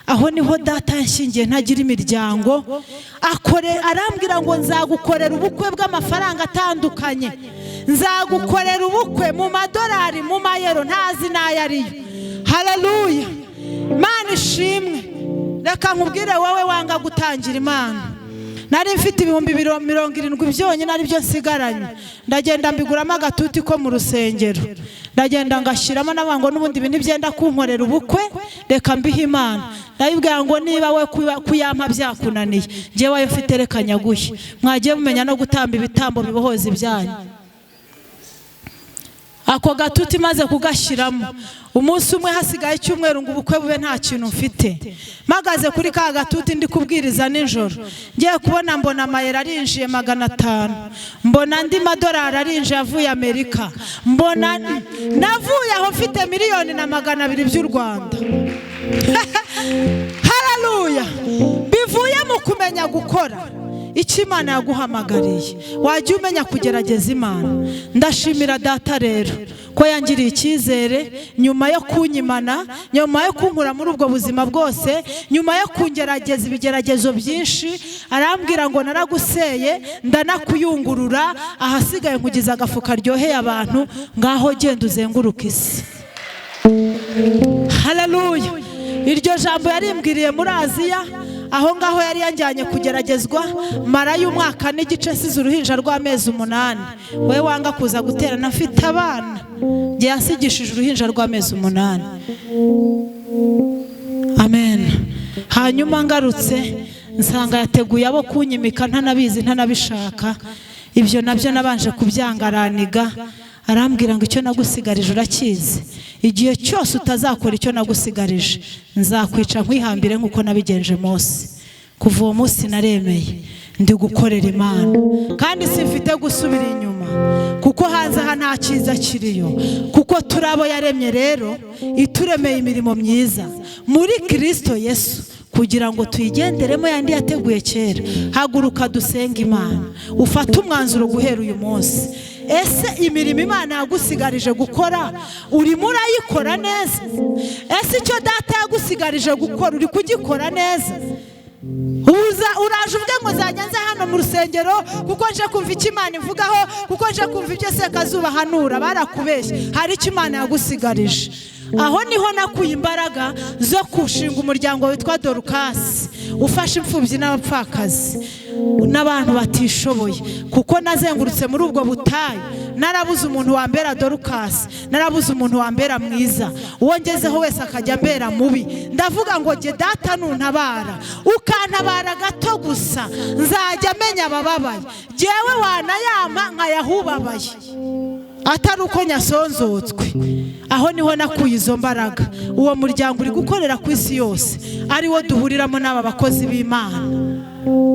aho niho data yanshingiye ntagira imiryango. Akore arambwira ngo nzagukorera ubukwe bw'amafaranga atandukanye, nzagukorera ubukwe mu madolari, mu mayero, ntazi n'ayo ariyo. Haleluya, Imana ishimwe. Reka nkubwire wowe wanga gutangira Imana. Nari mfite 70,000 byonyine aribyo nsigaranye, ndagenda mbiguramo agatuti ko mu rusengero, ndagenda ngashyiramo n'abango n'ubundi ibintu byenda kunkorera ubukwe, reka mbihe Imana. Ndayibwira ngo niba we kuyampa byakunaniye, njyewe ayo mfite reka nyaguhe. Mwagiye mumenya no gutamba ibitambo bibohoza ibyanyu. Ako gatuti maze kugashyiramo, umunsi umwe hasigaye icyumweru ngo ubukwe bube nta kintu mfite, mpagaze kuri ka gatuti ndi kubwiriza nijoro, ngiye kubona mbona amayero arinjiye 500, mbona andi madolari arinjiye avuye Amerika, mbona navuye aho mfite 1,200,000 by'u Rwanda. Haleluya! Bivuye mu kumenya gukora icyo Imana yaguhamagariye. Wajya umenya kugerageza Imana. Ndashimira data rero ko yangiriye icyizere nyuma yo kunyimana, nyuma yo kunkura muri ubwo buzima bwose, nyuma yo kungerageza ibigeragezo byinshi. Arambwira ngo naraguseye ndanakuyungurura, ahasigaye nkugize agafu karyoheye abantu, ngaho genda uzenguruke isi. Haleluya! Iryo jambo yarimbwiriye muri Aziya, aho ngaho yari yanjyanye kugeragezwa, marayo umwaka n'igice nsize uruhinja rw'amezi 8. We wanga kuza guterana mfite abana, njye yansigishije uruhinja rw'amezi 8. Amen. Hanyuma ngarutse nsanga yateguye abo kunyimika ntanabizi ntanabishaka. Ibyo nabyo nabanje kubyangaraniga. Arambwira ngo icyo nagusigarije urakizi, igihe cyose utazakora icyo nagusigarije nzakwica nkwihambire nk'uko nabigenje Mose. Kuva uwo munsi naremeye ndi gukorera Imana, kandi simfite gusubira inyuma, kuko hanze aha nta cyiza kiriyo. Kuko turi abo yaremye rero, ituremeye imirimo myiza muri Kristo Yesu, kugira ngo tuyigenderemo yandi yateguye kera. Haguruka dusenge Imana, ufate umwanzuro guhera uyu munsi. Ese imirimo Imana yagusigarije gukora urimo urayikora neza? Ese icyo data yagusigarije gukora uri kugikora neza? Uraje uvuge ngo nzajya nza hano mu rusengero kuko nje kumva icyo Imana ivugaho, kuko nje kumva ibyo Sekazuba ahanura. Barakubeshye, hari icyo Imana yagusigarije. Aho niho nakuye imbaraga zo gushinga umuryango witwa Dorukasi, ufasha imfubyi n'abapfakazi n'abantu batishoboye, kuko nazengurutse muri ubwo butayu narabuze umuntu wambera Dorukasi, narabuze umuntu wambera mwiza, uwo ngezeho wese akajya ambera mubi. Ndavuga ngo jye data nuntabara, ukantabara gato gusa, nzajya amenya abababaye, jyewe wanayampa nkayahubabaye, atari uko nyasonzotswe. Aho niho nakuye izo mbaraga. Uwo muryango uri gukorera ku isi yose, ariwo duhuriramo n'aba bakozi b'Imana.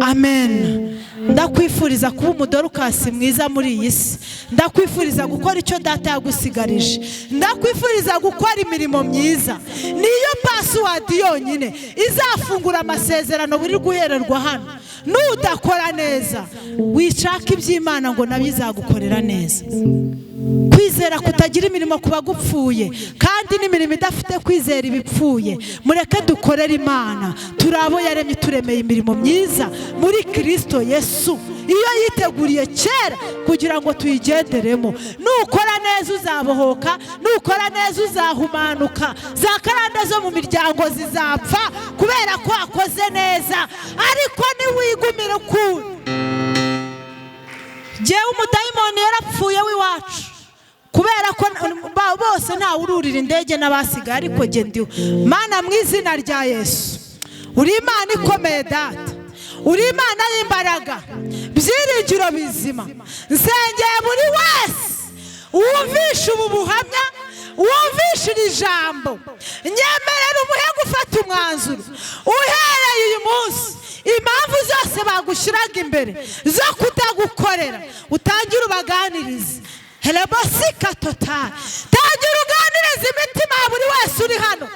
Amen. Ndakwifuriza kuba umudorukasi mwiza muri iyi si. Ndakwifuriza gukora icyo data yagusigarije. Ndakwifuriza gukora imirimo myiza. Niyo password yonyine izafungura amasezerano buri guhererwa hano. Nudakora neza, wishaka iby'Imana ngo nabyo izagukorera neza. Kwizera kutagira imirimo kuba gupfuye, kandi n'imirimo idafite kwizera ibipfuye. Mureke dukorere Imana, turi abo yaremye, turemeye imirimo myiza muri Kristo Yesu, iyo yiteguriye kera kugira ngo tuyigenderemo. Nukora neza uzabohoka, nukora neza uzahumanuka, za karande zo mu miryango zizapfa kubera ko wakoze neza. Ariko niwigumira ukundi, jyewe umudayimoni yarapfuye w'iwacu, kubera ko bose ntawe ururira indege n'abasigaye, ariko jye ndiho. Mana, mu izina rya Yesu, uri Imana ikomeye data, uri Imana y'imbaraga, byiringiro bizima. Nsengeye buri wese wumvishe ubu buhamya, wumvishe iri jambo, nyemerera umuhe gufata umwanzuro uhereye uyu munsi. Impamvu zose bagushyiraga imbere zo kutagukorera, utangire ubaganirize. Helebosika total, tangira uganirize imitima ya buri wese uri hano.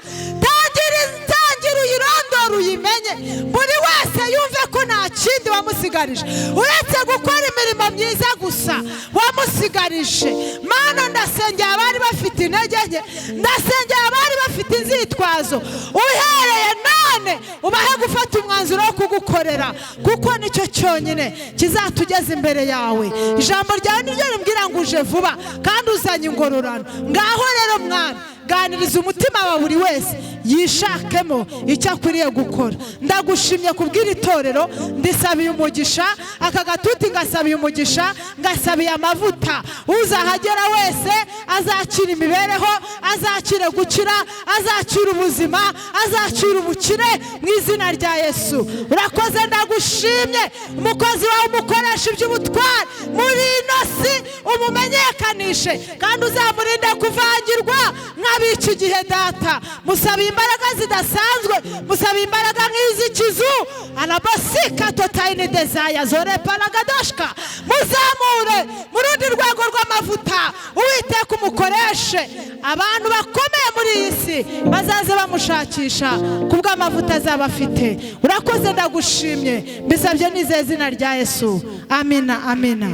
Tangira uyirondore uyimenye, buri wese yumve ko nta kindi wamusigarije. Wamusigarije uretse gukora imirimo myiza gusa wamusigarije. Mana, ndasengera abari bafite intege nke, ndasengera abari bafite inzitwazo, uhereye none ubahe gufata umwanzuro wo kugukorera, kuko nicyo cyonyine kizatugeza imbere yawe. Ijambo ryawe niryo rimbwira ngo uje vuba kandi uzanye ingororano. Ngaho rero Mwami, ganiriza umutima wa buri wese yishakemo icyo akwiriye gukora. Ndagushimye kubw'iri torero, ndisabiye umugisha, aka gatuti ngasabiye umugisha, ngasabiye amavuta. Uzahagera wese azakira imibereho, azakire gukira, azakira ubuzima, azakira ubukire mu izina rya Yesu. Urakoze, ndagushimye. Umukozi wawe umukoresha iby'ubutwari muri ino si, umumenyekanishe kandi uzamurinde kuvangirwa nk'ab'iki gihe. Data, musabe imbaraga zidasanzwe, musabe imbaraga nk'iz'ikizu arabasika totayini dezaya zore paragadoshka. Muzamure mu rundi rwego rw'amavuta. Uwiteka, umukoreshe, abantu bakomeye muri iyi si bazaze bamushakisha kubw'amavuta azaba afite. Urakoze, ndagushimye, mbisabye nizeye izina rya Yesu. Amina, amina.